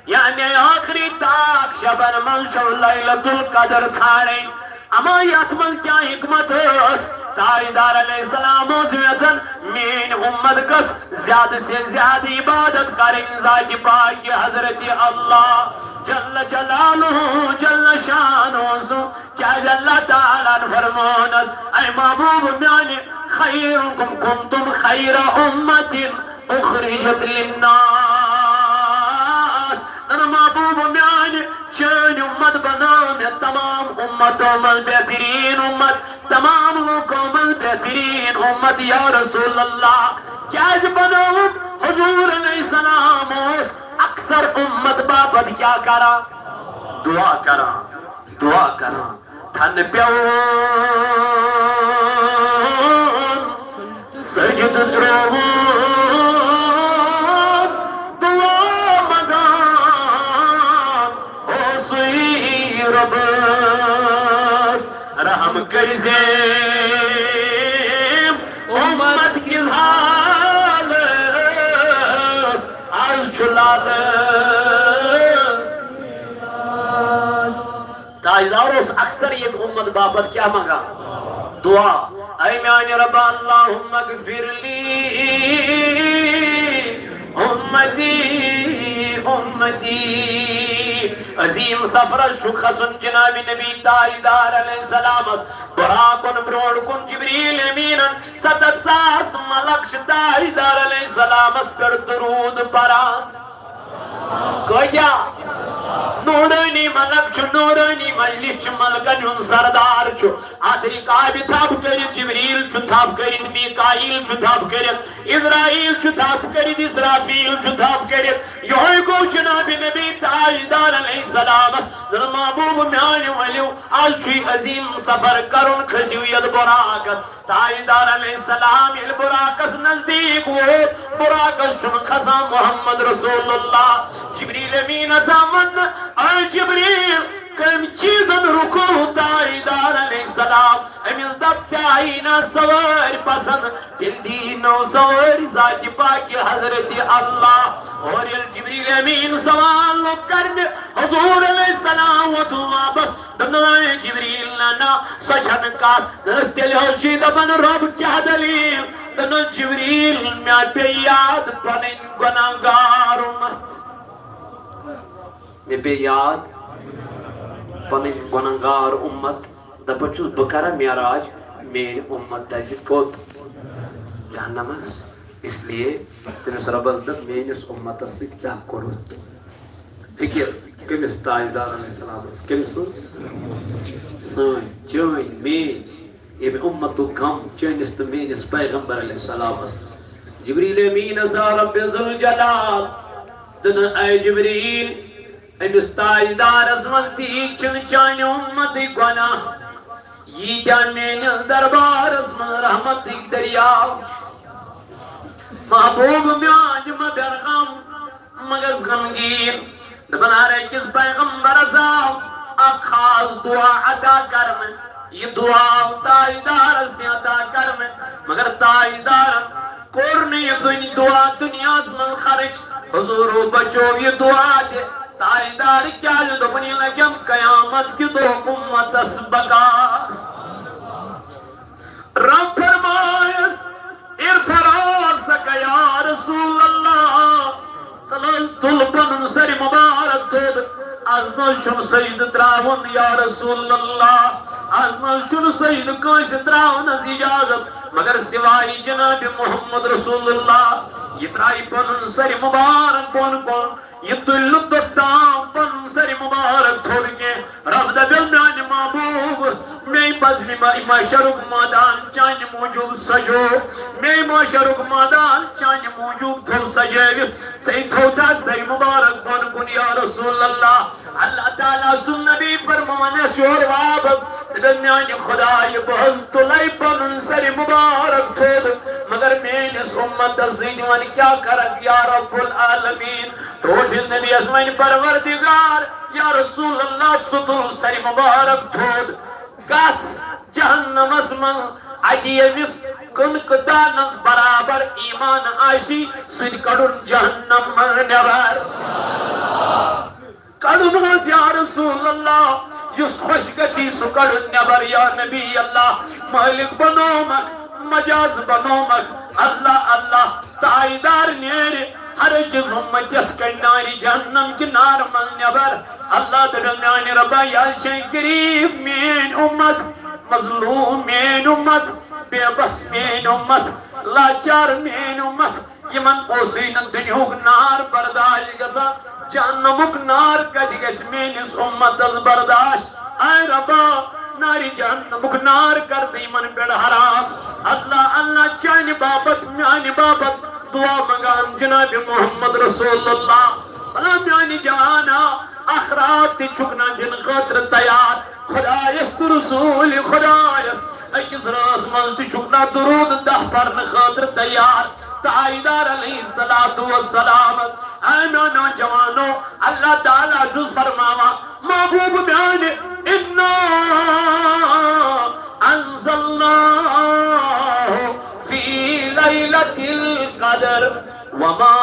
یعنی ٲخری طاق شبن منٛز چھو لیلۃ القدر ژھانڈٕنۍ۔ اما یتھ منٛز کیٛاہ حکمت ٲس؟ تاجدار علیہ السلام اوس یژھان میٲنۍ اُمت گٔژھ زیادٕ سے زیادٕ عبادت کرٕنۍ ذاتِ پاکِ حضرت اللہ جل جلالہ جل شانہ سُنٛد۔ کیٛازِ اللہ تعالیٰ ہن فرمونس، اے محبوب میانہِ، خیرکم کنتم خیر امت اخرجت للناس۔ اے محبوب میانہِ، چٲنۍ اُمت بنٲو مےٚ تمام اُمتو منٛز بہتریٖن اُمت، تمام لوٗکو منٛز بہتریٖن اُمت۔ یا رسول اللہ، کیٛازِ بنٲوٕم؟ حضور علیہ السلام اوس اکثر اُمت باپتھ کیٛاہ کران؟ دعا کران، دعا کران۔ تھن پیوٚوُن، سجدٕ ترٛووُن، دعا منٛگان اوسُے رۄبس، رحم کٔرۍ زِ اُمت کِس حالس، از چھُ لالس۔ تاجدار اوس اکثر ییٚمہِ اُمت باپتھ کیٛاہ منٛگان؟ دعا۔ اے میانہِ رۄبا، اللہم اغفر لی اُمتی، اُمتی، عظیم سفرس چھُ کھسُن جناب نبی تاجدار علیہ السلامس۔ براقن برونٛٹھ کُن جبریل امینن ستتھ ساس ملک چھِ تاجدار علیہ السلامس پٮ۪ٹھ درود پران۔ کٲتیٛاہ؟ نورانی ملک چھُ، نورانی مجلس چھُ، ملکن ہُنٛد سردار چھُ۔ اتھ رکابہِ تھپھ کٔرِتھ جبریل چھُ تھپھ کٔرِتھ، میکائیل چھُ تھپھ کٔرِتھ، عزرائیل چھُ تھپھ کٔرِتھ، اسرافیل چھُ تھپھ کٔرِتھ۔ یہوے گوٚو جناب نبی تاجدار علیہ السلامس۔ دوٚپُن، محبوب میانہِ ؤلِو، از چھُ یہِ عظیم سفر کرُن، کھٔسِو یتھ براقس۔ تاجدار علیہ السلام ییٚلہِ براقس نزدیٖک ووت، براقس چھُنہٕ کھسان محمد رسول اللہ۔ جبریل امین آسان وننہٕ، اے جبریل، کٔمۍ چیٖزن رُکوو تاجدار علیہ السلام؟ أمِس دپ، ژےٚ آیی نا سوٲرۍ پسند؟ تیٚلہِ دی نٔو سوٲرۍ ذاتِ پاکہِ حضرت اللہ۔ اور ییٚلہِ جبریل امین سوال لوٚگ کرنہِ، حضور علیہ السلام ووٚتھُن واپس، دوٚپُن، اے جبریل، نہ، نہ، سۄ چھنہٕ کتھ۔ دوٚپنس، تیٚلہِ حظ چھُے دپان، رۄب، کیٛاہ دٔلیٖل؟ دوٚپنس، جبریل، مےٚ پیٚیہِ یاد پنٕنۍ گۄناہ گار امت۔ مےٚ پیٚیہِ یاد پنٕنۍ گۄناہ گار امت۔ دپان چھُس، بہٕ کرا معراج، میٲنۍ امت دزِ کوٚت؟ جہنمس۔ اس لیے تٔمِس رۄبس دوٚپ، میٲنِس امتس سۭتۍ کیٛاہ کوٚرُتھ؟ فکر کٔمِس؟ تاجدار علیہ السلامس۔ کٔمۍ سٕنٛز؟ سٲنۍ، چٲنۍ، میٲنۍ۔ ییٚمہِ اُمتُک غم چٲنِس تہٕ میٲنِس پیغمبر علیہ السلامس۔ جبریل امین آسان رب ذوالجلال۔ دوٚپُن، اے جبریل، أمِس تاجدارس وَن، تی چھِنہٕ چانہِ اُمتٕکۍ گۄناہ، ییٖتیٛاہ میٲنِس دربارس منٛز رحمتٕکۍ دٔریاو چھِ۔ محبوب میانہِ مہ بر غم، مہ گژھ غمگیٖن۔ دپان، ہر أکِس پیغمبرس آو اکھ خاص دعا عطا کرنہٕ۔ یہِ دعا آو تاجدارس تہِ عطا کرنہٕ، مگر تاجدارن کوٚر نہٕ یہِ دُنۍ-، دعا دُنیاہس منٛز خرٕچ۔ حضورو بچوو یہِ دعا تہِ۔ تاجدار کیازِ؟ دوٚپُن، یہِ لگٮ۪م قیامت کہِ دۄہ اُمتس بکار۔ رب فرمایس، ارفع راسک یا رسول اللہ۔ تل حظ، تُل پنُن سر مبارک تھوٚد۔ از نہ حظ چھُنہٕ سجدٕ تراوُن یا رسول اللہ۔ از نہ حظ چھُنہٕ سجدٕ کٲنٛسہِ تراونس اجازت مگر سوائے جناب محمد رسول اللہ۔ یہِ ترایہِ پنُن سر مبارک بۄن کُن۔ یہِ تُلہِ نہٕ توٚتام پنُن سر مبارک تھوٚد کینٛہہ۔ رب دپیو، میانہِ محبوب، مے بس مے ما-، محشرُک مٲدان چانہِ موٗجوٗب سجو۔ مے محشرُک مٲدان چانہِ موٗجوٗب تھوٚو سجٲوِتھ۔ ژے تھوٚو تھا سر مبارک بۄن کُن یا رسول اللہ۔ اللہ تعالیٰ سُنٛد نبی فرماوان اَسہِ یورٕ واپس، دپیو، میانہِ خدایہِ، بہٕ حظ تُلے پنُن سر مبارک تھوٚد، مگر میٲنِس اُمتس سۭتۍ وۄنۍ کیٛاہ کرکھ یا رب العالمین؟ ٹوٹھ ییٚلہِ نبیَس وَنہِ، پروردگار، یا رسول اللہ، ژٕ تُل سر مبارک تھوٚد، گژھ جہنمس منٛز، اَتہِ ییٚمِس کٕنکہٕ دانس برابر ایمان آسی، سُہ تہِ کڑُن جہنم منٛز نٮ۪بر۔ کڑُن حظ یا رسول اللہ، یُس خۄش گژھی سُہ کڑُن نٮ۪بر یا نبی اللہ۔ مٲلِک بنومکھ، مجاز بنومکھ، اللہ اللہ۔ تاجدار نیرِ ہر أکِس اُمتِس کڑِ نارِ جہنم کہِ نارٕ منٛز نٮ۪بر۔ اللہ دپن، میانہِ ربا، یہِ حظ چھے غریب میٲنۍ اُمت، مظلوم میٲنۍ اُمت، بے بس میٲنۍ اُمت، لاچار میٲنۍ اُمت۔ یِمن اوسُے نہٕ دُنیہُک نار برداشت گژھان، جہنمُک نار کتہِ گژھِ میٲنِس اُمتس برداشت؟ اے ربا، نارِ جہنمُک نار کر تہٕ یِمن پٮ۪ٹھ حرام۔ اللہ اللہ، چانہِ باپتھ، میانہِ باپتھ دعا منگان جناب محمد رسول اللہ۔ بلا میانہِ جوانا، اکھ رات تہِ چھُکھ نہ دِنہٕ خٲطرٕ تیار۔ خدایس تہٕ رسول خدایس أکِس رٲژ منٛز تہِ چھُکھ نہ درود دہ پرنہٕ خٲطرٕ تیار۔ تاجدار علیہ الصلوۃ والسلام۔ اے میانیو جوانو، اللہ تعالیٰ چھُس فرماوان، محبوب میانہِ، انا انزلناہ فی لیلۃ القدر وما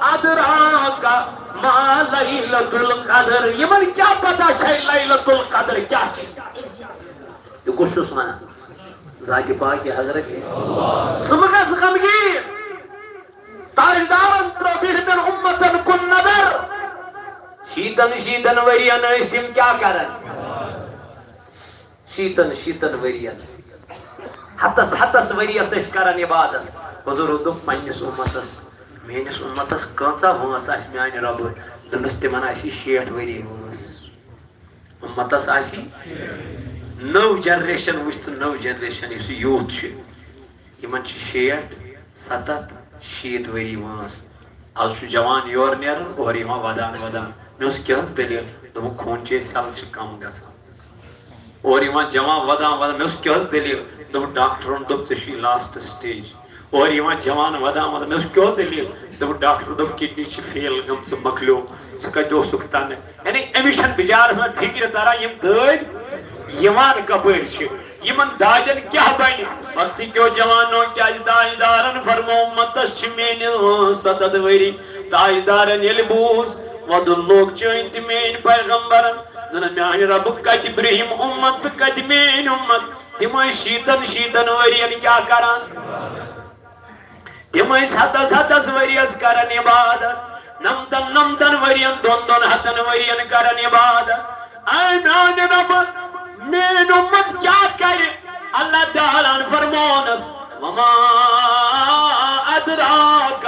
ادراک ما لیلۃ القدر۔ یِمن کیٛاہ پتہ چھے لیلۃ القدر کیٛاہ چھِ؟ تہٕ کُس چھُس ونان؟ ذاتِ پاکِ حضرت۔ ژٕ مہ گژھ غمگیٖن۔ تاجدارن ترٲو بِہِتھ اُمتن کُن نظر۔ شیٖتن شیٖتن ؤرین ٲسۍ تِم کیٛاہ کران؟ شیٖتن شیٖتن ؤرین، ہتس ہتس ؤریس ٲسۍ کران عبادت۔ حضوٗرو دوٚپ پننِس اُمتس، میٲنِس اُمتس کۭژاہ وٲنٛس آسہِ میانہِ رۄبہٕ؟ دوٚپنس، تِمن آسہِ شیٹھ ؤری وٲنٛس۔ اُمتس آسہِ، نٔو جنریشن وٕچھ ژٕ، نٔو جنریشن یُس یوٗتھ چھُ، یِمن چھِ شیٹھ، ستتھ، شیٖتھ ؤری وٲنٛس۔ از چھُ جوان یورٕ نیران، اورٕ یِوان ودان ودان۔ مےٚ اوس، کیٛاہ حظ دٔلیٖل؟ دوٚپُکھ، خوٗنچے سیل چھِ کم گژھان۔ اورٕ یِوان جوان ودان ودان، مےٚ اوس، کیٛاہ حظ دٔلیٖل؟ دوٚپُکھ، ڈاکٹرن دوٚپ، ژےٚ چھُے لاسٹ سٹیج۔ اورٕ یِوان جوان ودان ودان، مےٚ اوس، کیٛاہ دٔلیٖل؟ دوٚپُکھ، ڈاکٹر دوٚپ، کڈنی چھِ فیل گٔمٕژ، ژٕ مۄکلیو، ژٕ کتہِ اوسُکھ تنہٕ؟ یعنی أمِس چھَنہٕ بِچارَس منٛز فِکرِ تران، یِم دٲدۍ یِوان کَپٲرۍ چھِ، یِمَن دادٮ۪ن کیٛاہ بَنہِ؟ وقتہٕ کیو جوانو، کیٛازِ تاجدارَن فرموو، اُمتَس چھِ میٛٲنِس ستتھ ؤری۔ تاجدارَن ییٚلہِ بوٗز، وَدُن لوگ چٲنۍ تہِ میٛٲنۍ پیغمبرَن۔ دوٚپُن، میٛانہِ رۄبہٕ، کَتہِ برٛہِم اُمت تہٕ کَتہِ میٛٲنۍ اُمت؟ تِم ٲسۍ شیٖتَن شیٖتَن ؤرِیَن کیٛاہ کَران؟ تِم ٲسۍ ہتس ہتس ؤرِیس کران عبادت، نمتن نمتن ؤرِین، دۄن دۄن ہتن ؤرِین کران عبادت۔ اے میانہِ رۄبہٕ، میٲنۍ اُمت کیٛاہ کرِ؟ اللہ تعالیٰ ہن فرمونس، وما ادراک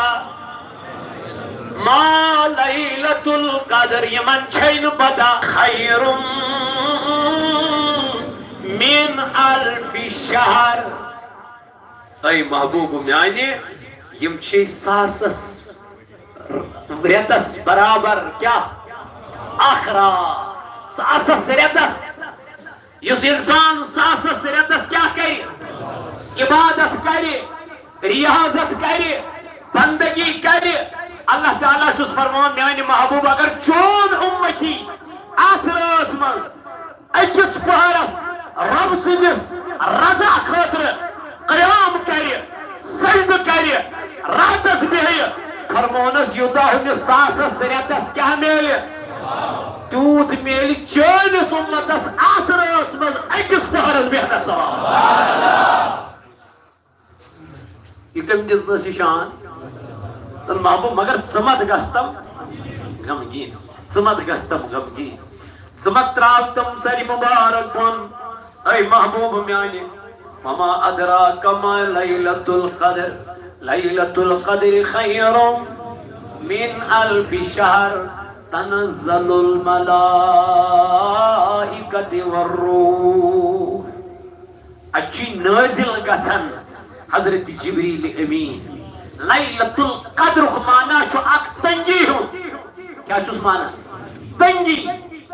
ما لیلۃ القدر، یِمن چھے نہٕ پتہ، خیر من الف شہر۔ اے محبوب میانہِ، یِم چھِ ساسس رٮ۪تس برابر۔ کیٛاہ؟ اکھ راتھ۔ ساسس رٮ۪تس۔ یُس انسان ساسس رٮ۪تس کیٛاہ کرِ؟ عبادت کرِ، ریاضت کرِ، بندگی کرِ۔ اللہ تعالیٰ چھُس فرمان، میانہِ محبوب، اگر چون اُمتی اتھ رٲژ منٛز أکِس پہرس رۄب سٕنٛدِس رضا خٲطرٕ قیام کرِ، سجدٕ کرِ، راتس بیٚہہِ، فرمونس، یوٗتاہ ہُمِس ساسس رٮ۪تس کیٛاہ میلہِ؟ تیوٗت میلہِ چٲنِس اُمتس اتھ رٲژ منٛز أکِس پہرس بیٚہنس ثواب۔ یہِ کٔمۍ دِژنَس یہِ شان؟ دوٚپُن، محبوب، مگر ژٕ مت گژھ تم غمگیٖن، ژٕ مت گژھ تم غمگیٖن، ژٕ مت تراو تم سَرِ مُبارک بۄن۔ اے محبوب میانہِ، وما ادراک ما لیلۃ القدر، لیلۃ القدر خیر من الف شہر، تنزل الملائکۃ والروح۔ اتہِ چھُ نٲزِل گژھان حضرت جبریل امین۔ لیلۃ القدرُک معنی چھُ اکھ تنگی ہُنٛد۔ کیٛاہ چھُس معنی؟ تنگی۔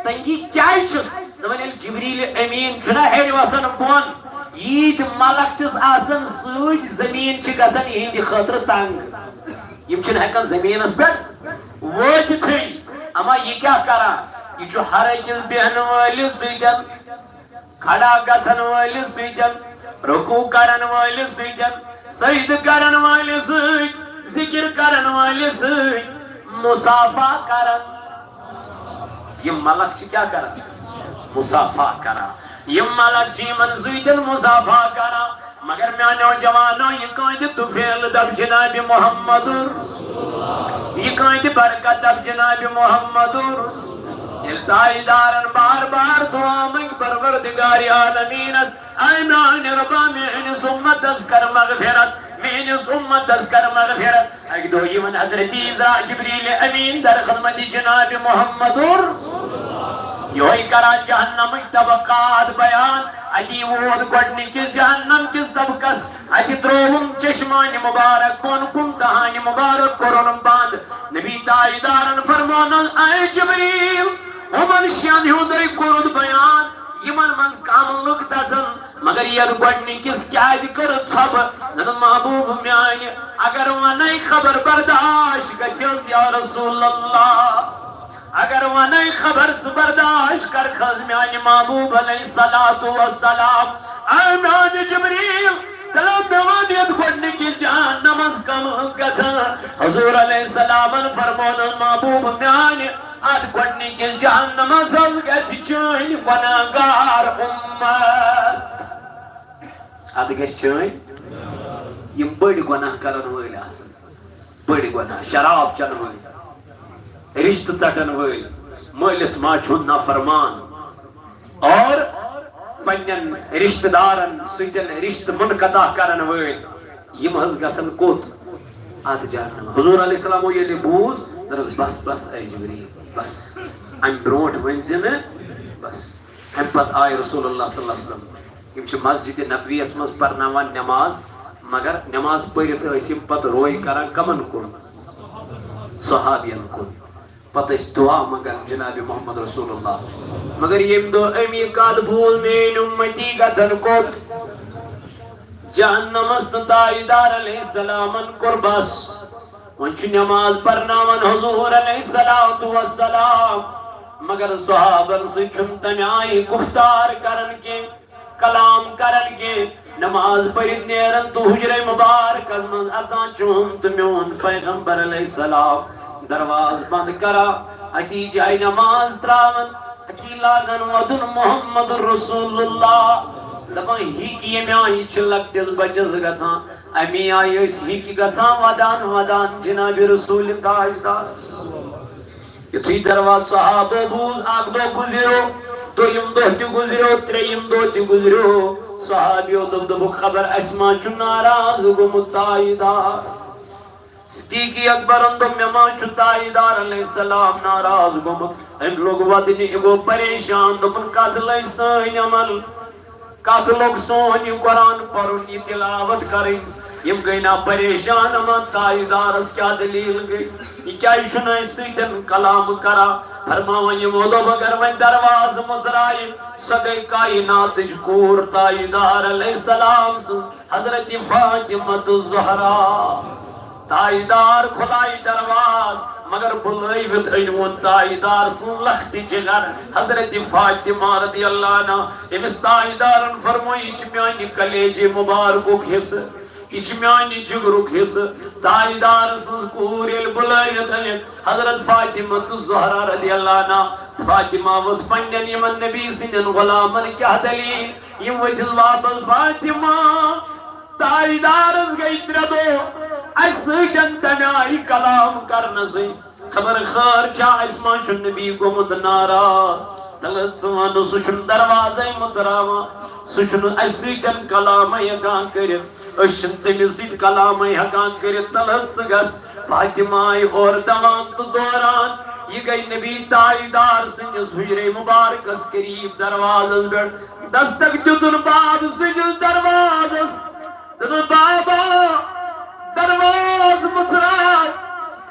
تنگی کیٛازِ چھُس؟ دَپان، ییٚلہِ جبریل امین چھُنہ ہیٚرِ وسان بۄن، ییٖتۍ ملک چھِس آسان سۭتۍ، زٔمیٖن چھِ گژھان یِہِنٛدِ خٲطرٕ تنگ۔ یِم چھِنہٕ ہٮ۪کان زٔمیٖنَس پٮ۪ٹھ وٲتِتھٕے۔ اما یہِ کیٛاہ کران؟ یہِ چھُ ہر أکِس بیٚہنہٕ وٲلِس سۭتۍ، کھڑا گژھن وٲلِس سۭتۍ، رکوع کرن وٲلِس سۭتۍ، سجدٕ کرن وٲلِس سۭتۍ، ذکر کرن وٲلِس سۭتۍ مصافحہ کرن۔ یِم ملک چھِ کیٛاہ کران؟ مصافحہ کران۔ یِم ملک چھِ یِمن سۭتۍ مصافحہ کران۔ مگر میانیو جوانو، یہِ کٲنٛدِ طفیل دب جناب محمدُر، یہِ کٲنٛدِ برکت دب جناب محمدُر۔ ییٚلہِ تاجدارن بار بار دعا منٛگۍ پروردگار عالمینس، اے میانہِ رۄبا، میٲنِس اُمتس کر مغفرت، میٲنِس اُمتس کر مغفرت۔ اکہِ دۄہ یِوان حضرت عزرا جبریل امین در خدمت جناب محمدُر۔ یِہوٚے کران جہنمٕکۍ طبقات بیان۔ اتی ووت گۄڈنِکِس جہنم کِس طبقس، اتہِ ترٛووُن چشمانہِ مبارک بۄن کُن، دہانہِ مبارک کوٚرُن بند۔ نبی تاجدارن فرمونس، اے جبریل، ہُمن شٮ۪ن ہُنٛدے کوٚرُتھ بیان، یِمن منٛز کم لُکھ دزن، مگر یتھ گۄڈنِکِس کیازِ کٔر ژھۄپہٕ؟ دوٚپُن، محبوب میانہِ، اگر ونے خبر برداشت گژھِ حظ یا رسول اللہ، اگر ونے خبر ژٕ برداشت کرکھ حظ میانہِ محبوب علیہ الصلوۃ والسلام۔ اے میانہِ جبریل، تیٚلہِ مےٚ وَن یتھ گۄڈنِکِس جہنمس کم لُکھ گژھن۔ حضور علیہ السلامن فرمونس، محبوب میانہِ، اتھ گۄڈنِکِس جہنمس حظ گژھِ چٲنۍ گۄناہگار اُمت۔ اتھ گژھِ چٲنۍ، یِم بٔڑۍ گۄناہ کرن وٲلۍ آسن، بٔڑۍ گۄناہ، شراب چٮ۪ن وٲلۍ، رِشتہٕ ژٹن وٲلۍ، مٲلِس ماجہِ ہُنٛد نافرمان اور پننٮ۪ن رشتہٕ دارن سۭتۍ رشتہٕ منقطع کرن وٲلۍ، یِم حظ گژھن کوٚت؟ اتھ جہنم۔ حضور علیہ السلامو ییٚلہِ بوٗز، دوٚپنس، "بس، بس، اے جبریل، بس۔ امہِ برونٛٹھ ؤنۍ زِ نہٕ، بس۔" امہِ پتہٕ آے رسول اللہ صلی اللہ علیہ وسلم۔ یِم چھِ مسجد نبویس منٛز پرناوان نماز، مگر نماز پٔرِتھ ٲسۍ یِم پتہٕ روے کران کمن کُن؟ صحابین کُن۔ پتہٕ ٲسۍ دعا منگان جناب محمد رسول اللہ۔ مگر ییٚمہِ دۄہ أمی کتھ بوٗز، میٲنۍ اُمتی گژھن کوٚت؟ جہنمس۔ تہٕ تاجدار علیہ السلامن کوٚر بس۔ وۄنۍ چھُ نماز پرناوان حضور علیہ الصلوۃ والسلام، مگر صحابن سۭتۍ چھُنہٕ تمہِ آیہِ گفتار کران کینٛہہ، کلام کران کینٛہہ۔ نماز پٔرِتھ نیران تہٕ حجرے مبارکس منٛز اژان، چون تہٕ میون پیغمبر علیہ السلام دروازٕ بند کران، اتی جایہِ نماز تراوان، اتی لاگان ودُن محمد رسول اللہ۔ دپان، ہِکۍ ییٚمہِ آیہِ چھِ لۄکٹِس بچس گژھان، امی آیہِ ٲسۍ ہِکۍ گژھان ودان ودان جناب رسول تاجدارس۔ یُتھُے دروازٕ صحابو بوٗز، اکھ دۄہ گُزریو، دوٚیِم دۄہ تہِ گُزریو، ترٛیٚیِم دۄہ تہِ گُزریو۔ صحابیو دوٚپ، دوٚپُکھ، خبر اَسہِ ما چھُ ناراض گوٚمُت تاجدار؟ صدیق اکبرن دوٚپ، مےٚ ما چھُ تاجدار علیہ السلام ناراض گوٚمُت؟ أمۍ لوٚگ ودنہِ، یہِ گوٚو پریشان، دوٚپُن، کتھ لٔج سٲنۍ عمل؟ کتھ لوٚگ سون یہِ قرآن پرُن، یہِ تلاوت کرٕنۍ؟ یِم گٔے نا پریشان، اما تاجدارس کیٛاہ دلیل گٔے؟ یہِ کیٛازِ چھُنہٕ اَسہِ سۭتٮ۪ن کلام کران؟ فرماوان یِمو دوٚپ، اگر وۄنۍ دروازٕ مٕژرایہِ، سۄ گٔے کائناتٕچ کوٗر تاجدار علیہ السلام سٕنٛز، حضرت فاطمہ الزہرا۔ تاجدار کھُلایہِ دروازٕ، مگر بُلٲوِتھ أنۍ وُن تاجدار سٕنٛز لختِ جگر حضرت فاطمہ رضی اللہ عنہا۔ أمِس تاجدارن فرموو، یہِ چھِ میانہِ کلیجہِ مبارکُک حصہٕ، یہِ چھِ میانہِ جگرُک حصہٕ۔ تاجدار سٕنٛز کوٗر ییٚلہِ بُلٲوِتھ أنِکھ حضرت فاطمہ الزہرا رضی اللہ عنہا، فاطمہ ؤژھ پننٮ۪ن یِمن نبی سٕنٛدٮ۪ن غلامن، کیٛاہ دلیل؟ یِم ؤتھِتھ واپس، فاطمہ، تاجدارس گٔے ترٛےٚ دۄہ اَسہِ سۭتٮ۪ن تَمہِ آیہِ کلام کرنہٕ سۭتۍ۔ خبر خٲر چھا، اَسہِ ما چھُ نبی گوٚمُت ناراض؟ تلہٕ ژٕ وَنہٕ، سُہ چھُنہٕ دروازَے مٕژراوان، سُہ چھُنہٕ اَسہِ سۭتٮ۪ن کلامٕے ہٮ۪کان کٔرِتھ، أسۍ چھِنہٕ تٔمِس سۭتۍ کلامٕے ہٮ۪کان کٔرِتھ۔ تلہٕ ژٕ گژھ۔ فاطمہ آیہِ اورٕ دوان تہٕ دوران، یہِ گٔے نبی تاجدار سٕنٛدِس حجرے مبارکس قریب دروازس پٮ۪ٹھ۔ دستک دیُتُن باب سٕنٛدِس دروازس۔ دوٚپُن، بابا، دروازٕ مٕژراو،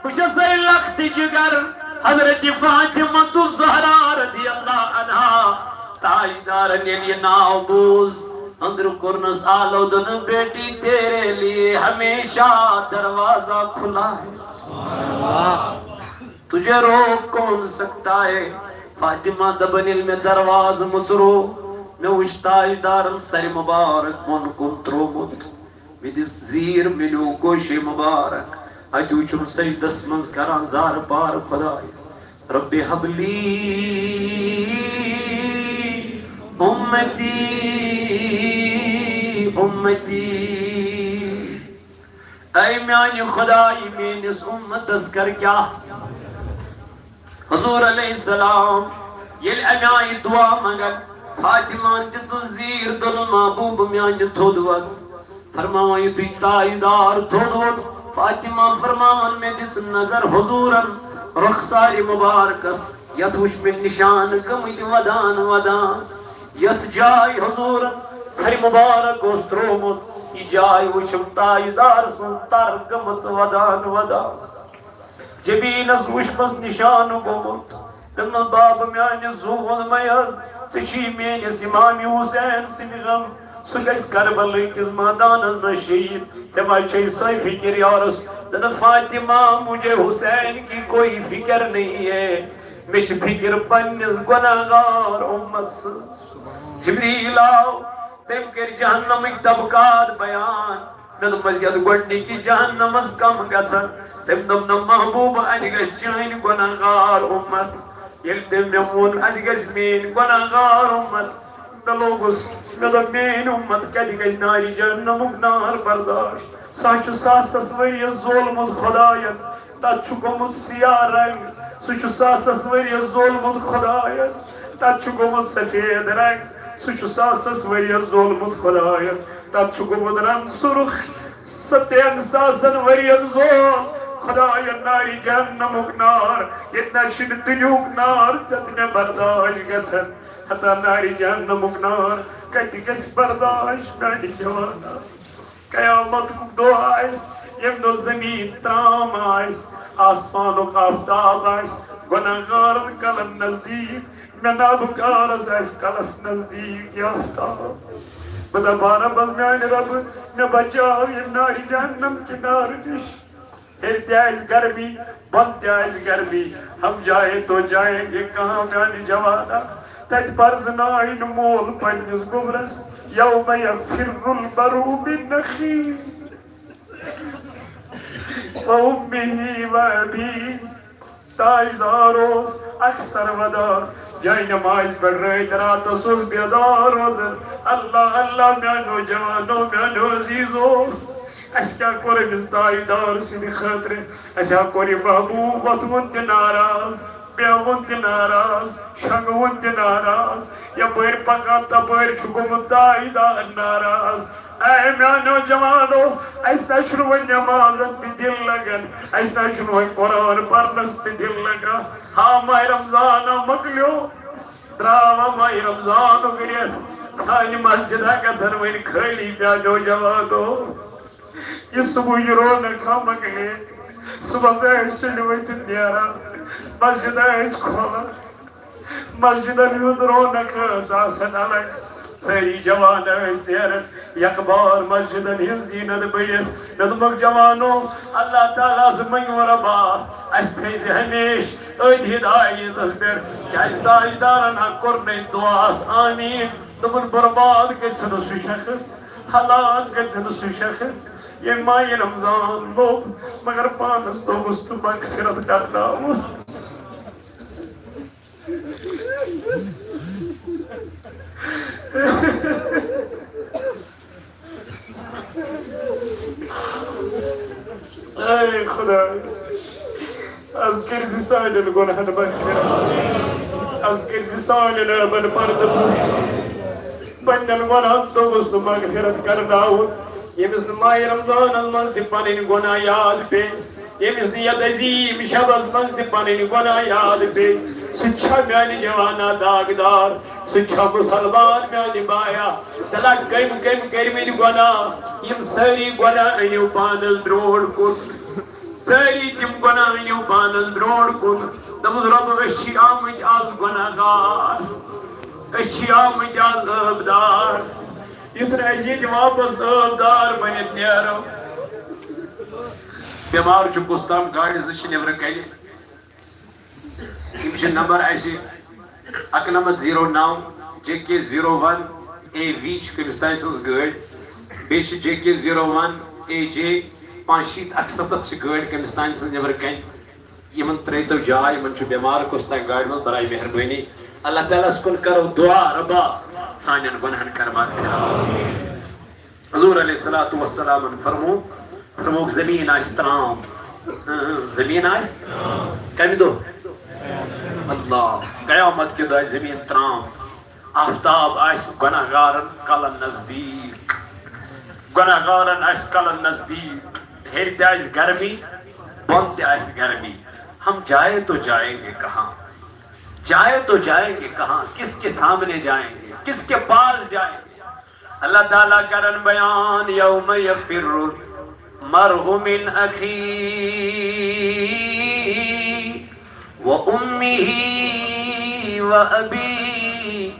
بہٕ چھَسے لۄکٹہِ جگر حضرت فاطمہ الزہرا رضی اللہ عنہا۔ تاجدارن ییٚلہِ یہِ ناو بوٗز، أنٛدرٕ کوٚرنَس آلو، دوٚپُن، بیٹی، تیرے لیے ہمیشہ دروازہ کھلا ہے۔ تجھے روک کون سکتا ہے؟ فاطمہ دپان، ییٚلہِ مےٚ دروازٕ مُژروو، مےٚ وُچھ تاجدارن سرِ مبارک بۄن کُن تروومُت۔ مےٚ دِژ زیٖر، مےٚ نیوٗ گوشے مبارک۔ اَتہِ وُچھُم سجدس منٛز کران زارٕ پار خۄدایس، رب ہب لی امتی، امتی۔ اے میانہِ خدایہِ، میٲنِس اُمتس کر کیٛاہ؟ حضور علیہ السلام ییٚلہِ اَمہِ آیہِ دُعا منٛگن، فاطمہ دِژٕس زیٖر، دوٚپُن، محبوب میانہِ، تھوٚد وَتھ۔ فرماوان، یُتھُے تاجدار تھوٚد ووٚتھ، فاطمہ فرماوان، مےٚ دِژ نظر حضوٗرن رۄخسارِ مُبارکس، یَتھ وُچھ مےٚ نِشان گٔمٕتۍ وَدان وَدان۔ یَتھ جایہِ حضوٗرن سرِ مُبارک اوس ترٛوومُت، یہِ جاے وُچھُم تاجدار سٕنٛز تَر گٔمٕژ وَدان وَدان۔ جبیٖنس وُچھمس نِشانہٕ گوٚمُت۔ دوٚپمس، بابہٕ میانہِ، زُو ووٚن مےٚ حظ، ژےٚ چھُے میٲنِس اِمام حُسین سٕنٛدِ غم، سُہ گژھِ کربلہٕ کِس مٲدانس منٛز شہیٖد، ژےٚ ما چھے سۄے فِکر یارس؟ دوٚپنس، فاطمہ، مجھے حسین کی کوئی فکر نہیں ہے، مےٚ چھِ فِکر پننِس گۄناہ گار اُمت سٕنٛز۔ جبریٖل آو، تٔمۍ کٔرۍ جہنمٕکۍ طبقات بیان۔ مےٚ دوٚپمَس، یَتھ گۄڈٕنِکِس جہنمَس کَم گژھن۔ تٔمۍ دوٚپ، نہ محبوب، اَتہِ گژھِ چٲنۍ گۄناہ گار اُمت۔ ییٚلہِ تٔمۍ مےٚ ووٚن، اَتہِ گژھِ میٛٲنۍ گۄناہ گار اُمت، مےٚ لوگُس مےٚ دوٚپ، میٲنۍ اُمت کتہِ گژھِ نارِ جہنمُک نار برداشت؟ سُہ چھُ ساسس ؤرِیس زولمُت خۄداین، تتھ چھُ گوٚمُت سیاہ رنگ۔ سُہ چھُ ساسس ؤرِیس زولمُت خۄداین، تتھ چھُ گوٚمُت سفید رنگ۔ سُہ چھُ ساسس ؤرِیس زولمُت خۄداین، تتھ چھُ گوٚمُت رنگ سُرخ۔ ستن ساسن ؤرین زول خۄداین نارِ جہنمُک نار، ییٚتہِ نہ چھُنہٕ دُنیہُک نار ژےٚ تہٕ مےٚ برداش گژھان۔ ہتا نارِ جہنمُک نار کتہِ گژھِ برداش میانہِ جوانا؟ قیامتُک دۄہ آسہِ، ییٚمہِ دۄہ زمین ترام آسہِ، آسمانُک آفتاب آسہِ، گۄناہ گارن کلن نزدیٖک، مےٚ نابکارس آسہِ کلس نزدیٖک یہِ آفتاب۔ بہٕ دپہٕ، رۄبس، میانہِ رۄبہٕ، مےٚ بچاو ییٚمہِ نارِ جہنم کہِ نارٕ نِش۔ ہیٚرِ تہِ آسہِ گرمی، بۄنہٕ تہِ آسہِ گرمی، ہم جائیں تو جائیں گے کہاں میانہِ جوانا؟ تتہِ پرزناوِ نہٕ مول پننِس گوٚبرس، یوم یفر المرء من اخیہ و امہ و ابیہ۔ تاجدار اوس اکثر ودان، جاے نمازِ پٮ۪ٹھ رٲتۍ راتس اوس بیدار روزان۔ اللہ اللہ میانیو جوانو، میانیو عزیزو، اسہِ کیٛاہ کوٚر أمِس تاجدار سٕنٛدِ خٲطرٕ؟ اسہِ ہا کوٚر یہِ محبوب وۄتھوُن تہِ ناراض، بیہوُن تہِ ناراض، شۄنٛگوُن تہِ ناراض۔ یپٲرۍ پکان تپٲرۍ چھُ گوٚمُت تاجدار ناراض۔ اے میانیو جوانو، اسہِ نہ چھُنہٕ وۄنۍ نمازن تہِ دِل لگان، اسہِ نہ چھُنہٕ وۄنۍ قرآن پرنس تہِ دِل لگان۔ ہا، ماہِ رمضان آو مۄکلیو، درٛاو وۄنۍ ماہِ رمضانُک رٮ۪تھ، سانہِ مسجد ہا گژھن وۄنۍ خٲلی میانیو جوانو۔ یہِ صبحٕچ رونق ہا مۄکلے، صبحس ٲسۍ سُلہِ ؤتھِتھ نیران، مسجد ٲسۍ کھولان، مسجدن ہُنٛد رونق ٲس آسان الگ۔ سٲری جوان ٲسۍ نیران، یکبار مسجدن ہٕنٛز زیٖنت بٔڑِتھ۔ مےٚ دوٚپمَکھ، جوانو، اللہ تعالیٰ ہس منٛگِو رۄبا، اسہِ تھٲیزِ ہمیشہٕ أتھۍ ہدایتس پٮ۪ٹھ، کیازِ تاجدارن ہا کوٚرنَے دُعاہس آمیٖن۔ دوٚپُن، برباد گژھِ نہٕ سُہ شخص، ہلاک گژھِ نہٕ سُہ شخص، ییٚمۍ ماہِ رمضان لوٚب، مگر پانس توٚگُس تہٕ مغفرت کرناوُن۔ اے خدا، از کٔرۍ زِ سانٮ۪ن گۄناہن مغفرت، از کٔرۍ زِ سانٮ۪ن عٲبن پردٕ پوش۔ پننٮ۪ن گۄناہن توٚگُس نہٕ مغفرت کرناوُن، ییٚمِس نہٕ ماہِ رمضانس منٛز تہِ پنٕنۍ گۄناہ یاد پیٚیہِ، ییٚمِس نہٕ یتھ عظیٖم شبس منٛز تہِ پنٕنۍ گۄناہ یاد پیٚیہِ، سُہ تہِ چھا میانہِ جوانا داغدار؟ سُہ تہِ چھا مُسلمان میانہِ بایا؟ تلہ کٔمۍ کٔمۍ کٔرمٕتۍ گۄناہ؟ یِم سٲری گۄناہ أنِو پانس برونٛٹھ کُن، سٲری تِم گۄناہ أنِو پانس برونٛٹھ کُن۔ دوٚپُس، رۄب، أسۍ چھِ آمٕتۍ از گۄناہ گار، أسۍ چھِ آمٕتۍ از عٲبدار۔ یُتھ نہٕ أسۍ ییٚتہِ واپس عٲبدار بٔنِتھ نیرو۔ بٮ۪مار چھُ کُس تام، گاڑِ زٕ چھِ نیٚبرٕ کنہِ۔ یِم چھِ نمبر اَسہِ اَکہٕ نَمَتھ زیٖرو نَو J K zero one A V چھِ کٔمِس تانۍ سٕنٛز گٲڑۍ، بیٚیہِ چھِ J K zero one A J پانٛژھ شیٖتھ اَکسَتَتھ چھِ گٲڑۍ کٔمِس تانۍ سٕنٛز نیٚبرٕ کَنہِ۔ یِمن ترٲیتو جاے، یِمن چھُ بٮ۪مار کُس تانۍ گاڑِ منٛز، برائے مہربٲنی اللہ تعالیٰ ہس کُن کرو دعا، رۄبا سانٮ۪ن گۄنہن کر مغفرت۔ حضور علیہ الصلوۃ والسلامن فرمو، فرموکھ، زمین آسہِ ترام۔ اۭں، زمین آسہِ کمہِ دۄہ؟ اللہ، قیامت کہِ دۄہ آسہِ زمین ترام۔ آفتاب آسہِ گۄناہ گارن کلن نزدیٖک۔ گۄناہ گارن آسہِ کلن نزدیٖک۔ ہیٚرِ تہِ آسہِ گرمی، بۄن تہِ آسہِ گرمی۔ ہم جائے تو جائیں گے کہاں؟ جائے تو جائیں گے کہاں؟ کس کے سامنے جائیں گے؟ کس کے پاس جائیں گے؟ اللہ تعالیٰ کرن بیان، یوم یفر المرء من اخیہ و امہ و ابیہ۔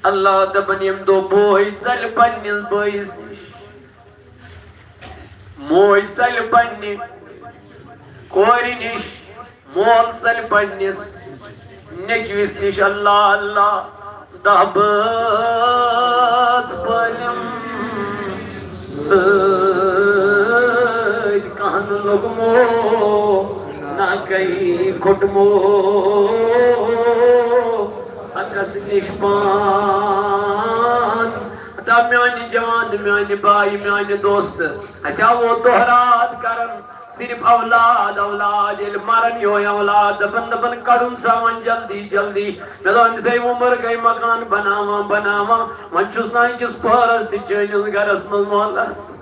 اللہ دپن، ییٚمہِ دۄہ بوے ژلہِ پننِس بٲیِس نِش، موج ژلہِ پننہِ کورِ نِش، مول ژلہِ پننِس نیٚچوِس نِش۔ اللہ اللہ، دہ بٲژ پٲلِم سۭتۍ کہن لوٚگمو، نہ کئی کھوٚٹمو حقس نِش پان۔ تہٕ میانہِ جوان، میانہِ بایہِ، میانہِ دوست، اَسہِ آو دۄہ راتھ کران صرف اولاد، اولاد۔ ییٚلہِ مران یِہوٚے اولاد، دَپان، دَپان، کَڑُن سا وۄنۍ جلدی، جلدی۔ مےٚ دوٚپ، أمۍ سٕے عمر گٔے مکان بناوان، بناوان۔ وۄنۍ چھُس نہٕ أکِس پٔہرَس تہِ چٲنِس گرَس منٛز مۄہلت۔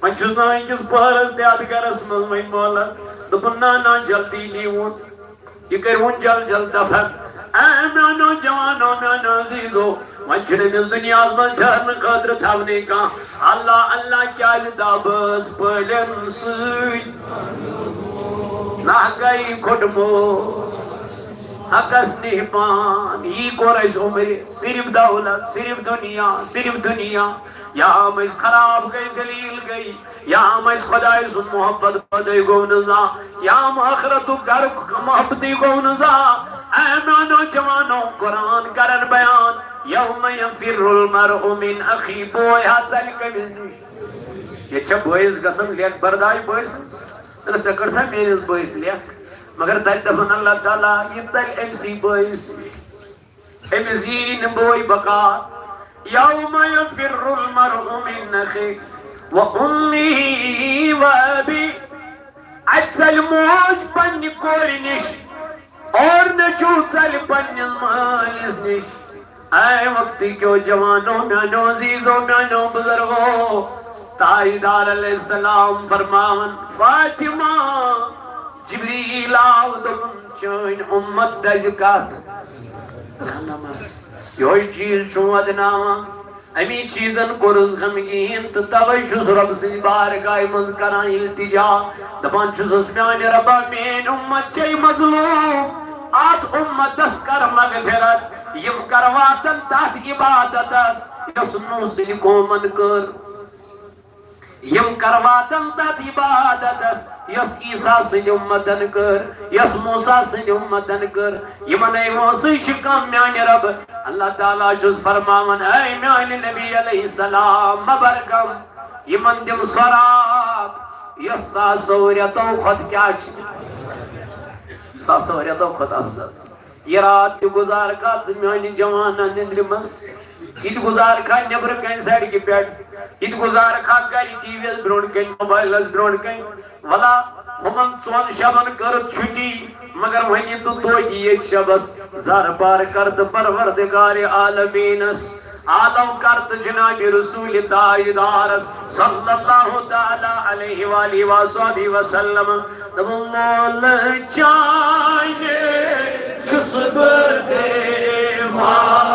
وۄنۍ چھُس نہٕ أکِس پٔہرَس تہِ اَتھ گرَس منٛز وۄنۍ مۄہلت۔ دوٚپُن، نہ، نہ، جلدی نیٖوُن۔ یہِ کٔرۍوُن جل جل دفن۔ اے میانیو جوانو، میانیو عزیزو، وۄنۍ چھُنہٕ أمِس دُنیاہَس منٛز ٹھہرنہٕ خٲطرٕ تھاونٕے کانٛہہ۔ اللہ اللہ کیٛازِ دَبٲژ پٲلٮ۪ن سۭتۍ؟ نہ گٔے کھوٚٹمو، حقس نہٕ پان۔ یی کوٚر اَسہِ عمرِ، صرف دولت، صرف دُنیا، صرف دُنیا۔ یا ہم أسۍ خراب گٔے، ذلیل گٔے، یا ہم أسۍ خۄداے سُنٛد محبت پٲدٕ گوٚو نہٕ زانٛہہ، یا ہم ٲخرتُک گرُک محبتٕے گوٚو نہٕ زانٛہہ۔ اے میانیو جوانو، قرآن کرن بیان، یوم یفر المرء من اخی، بوے ہا ژلہِ کٔمِس نِش؟ ییٚتہِ چھا بٲیِس گژھان لیکھ برداش بٲے سٕنٛز؟ نہ، ژےٚ کٔرتھا میٲنِس بٲیِس لیکھ؟ مگر تتہِ دپان اللہ تعالیٰ، یہِ ژلہِ أمسٕے بٲیِس نِش۔ أمِس یی نہٕ بوے بکار۔ یوم یفر المرء من اخی و امی و ابی۔ اتہِ ژلہِ موج پننہِ کورِ نِش، اور نیٚچو ژلہِ پننِس مٲلِس نِش۔ اے وقتہٕ کیو جوانو، میانیو عزیزو، میانیو بزرگو، تاجدار علیہ السلام فرماوان، فاطمہ، جبریل آو، دوٚپُن، چٲنۍ اُمت دَزِ کَتھ؟ جہنمس۔ یِہوٚے چیٖز چھُ وَدناوان۔ اَمی چیٖزن کوٚرُس غمگیٖن، تہٕ تَوَے چھُس رۄب سٕنٛزِ بارگاہہِ منٛز کران التجا۔ دَپان چھُسَس، میٛانہِ رۄبا، میٛٲنۍ اُمت چھے مظلوٗم، اَتھ اُمتس کر مغفرت۔ یِم کر واتن تَتھ عبادتس، یۄس نوح سٕنٛدِ قومن کٔر۔ یِم کر واتن تتھ عبادتس، یۄس عیسیٰ سٕنٛدِ اُمتن کٔر، یۄس موسیٰ سٕنٛدِ اُمتن کٔر۔ یِمن ہے وٲنٛسٕے چھِ کم، میانہِ رۄبہٕ۔ اللہ تعالیٰ چھُس فرماوان، اے میانہِ نبی علیہ السلام، مہ بر غم، یِمن دِم سۄ راتھ، یۄس ساسو رٮ۪تو کھۄتہٕ کیٛاہ چھِ؟ ساسو رٮ۪تو کھۄتہٕ افضل۔ یہِ راتھ تہِ گُزار کھا ژٕ میانہِ جوانہ نِندرِ منٛز۔ یہِ تہِ گُزار کھا نیبرٕ کنہِ سڑکہِ پٮ۪ٹھ۔ یہِ تہِ گُزار کھا گرِ ٹی وی یس برونٛٹھ کنہِ، موبایلس برونٛٹھ کنہِ۔ ولا ہُمن ژۄن شبن کٔرٕتھ چھُٹی، مگر وۄنۍ یہِ تہٕ توتہِ ییٚتہِ شبس زر پار کر تہٕ پروردگار عالمینس عالم کر تہٕ جناب رسول تاجدارس صلی اللہ تعالیٰ علیہ وآلہ وصحبہ وسلم۔ دوٚپُن، مولہٕ چانہِ چھُس بہٕ دیوان۔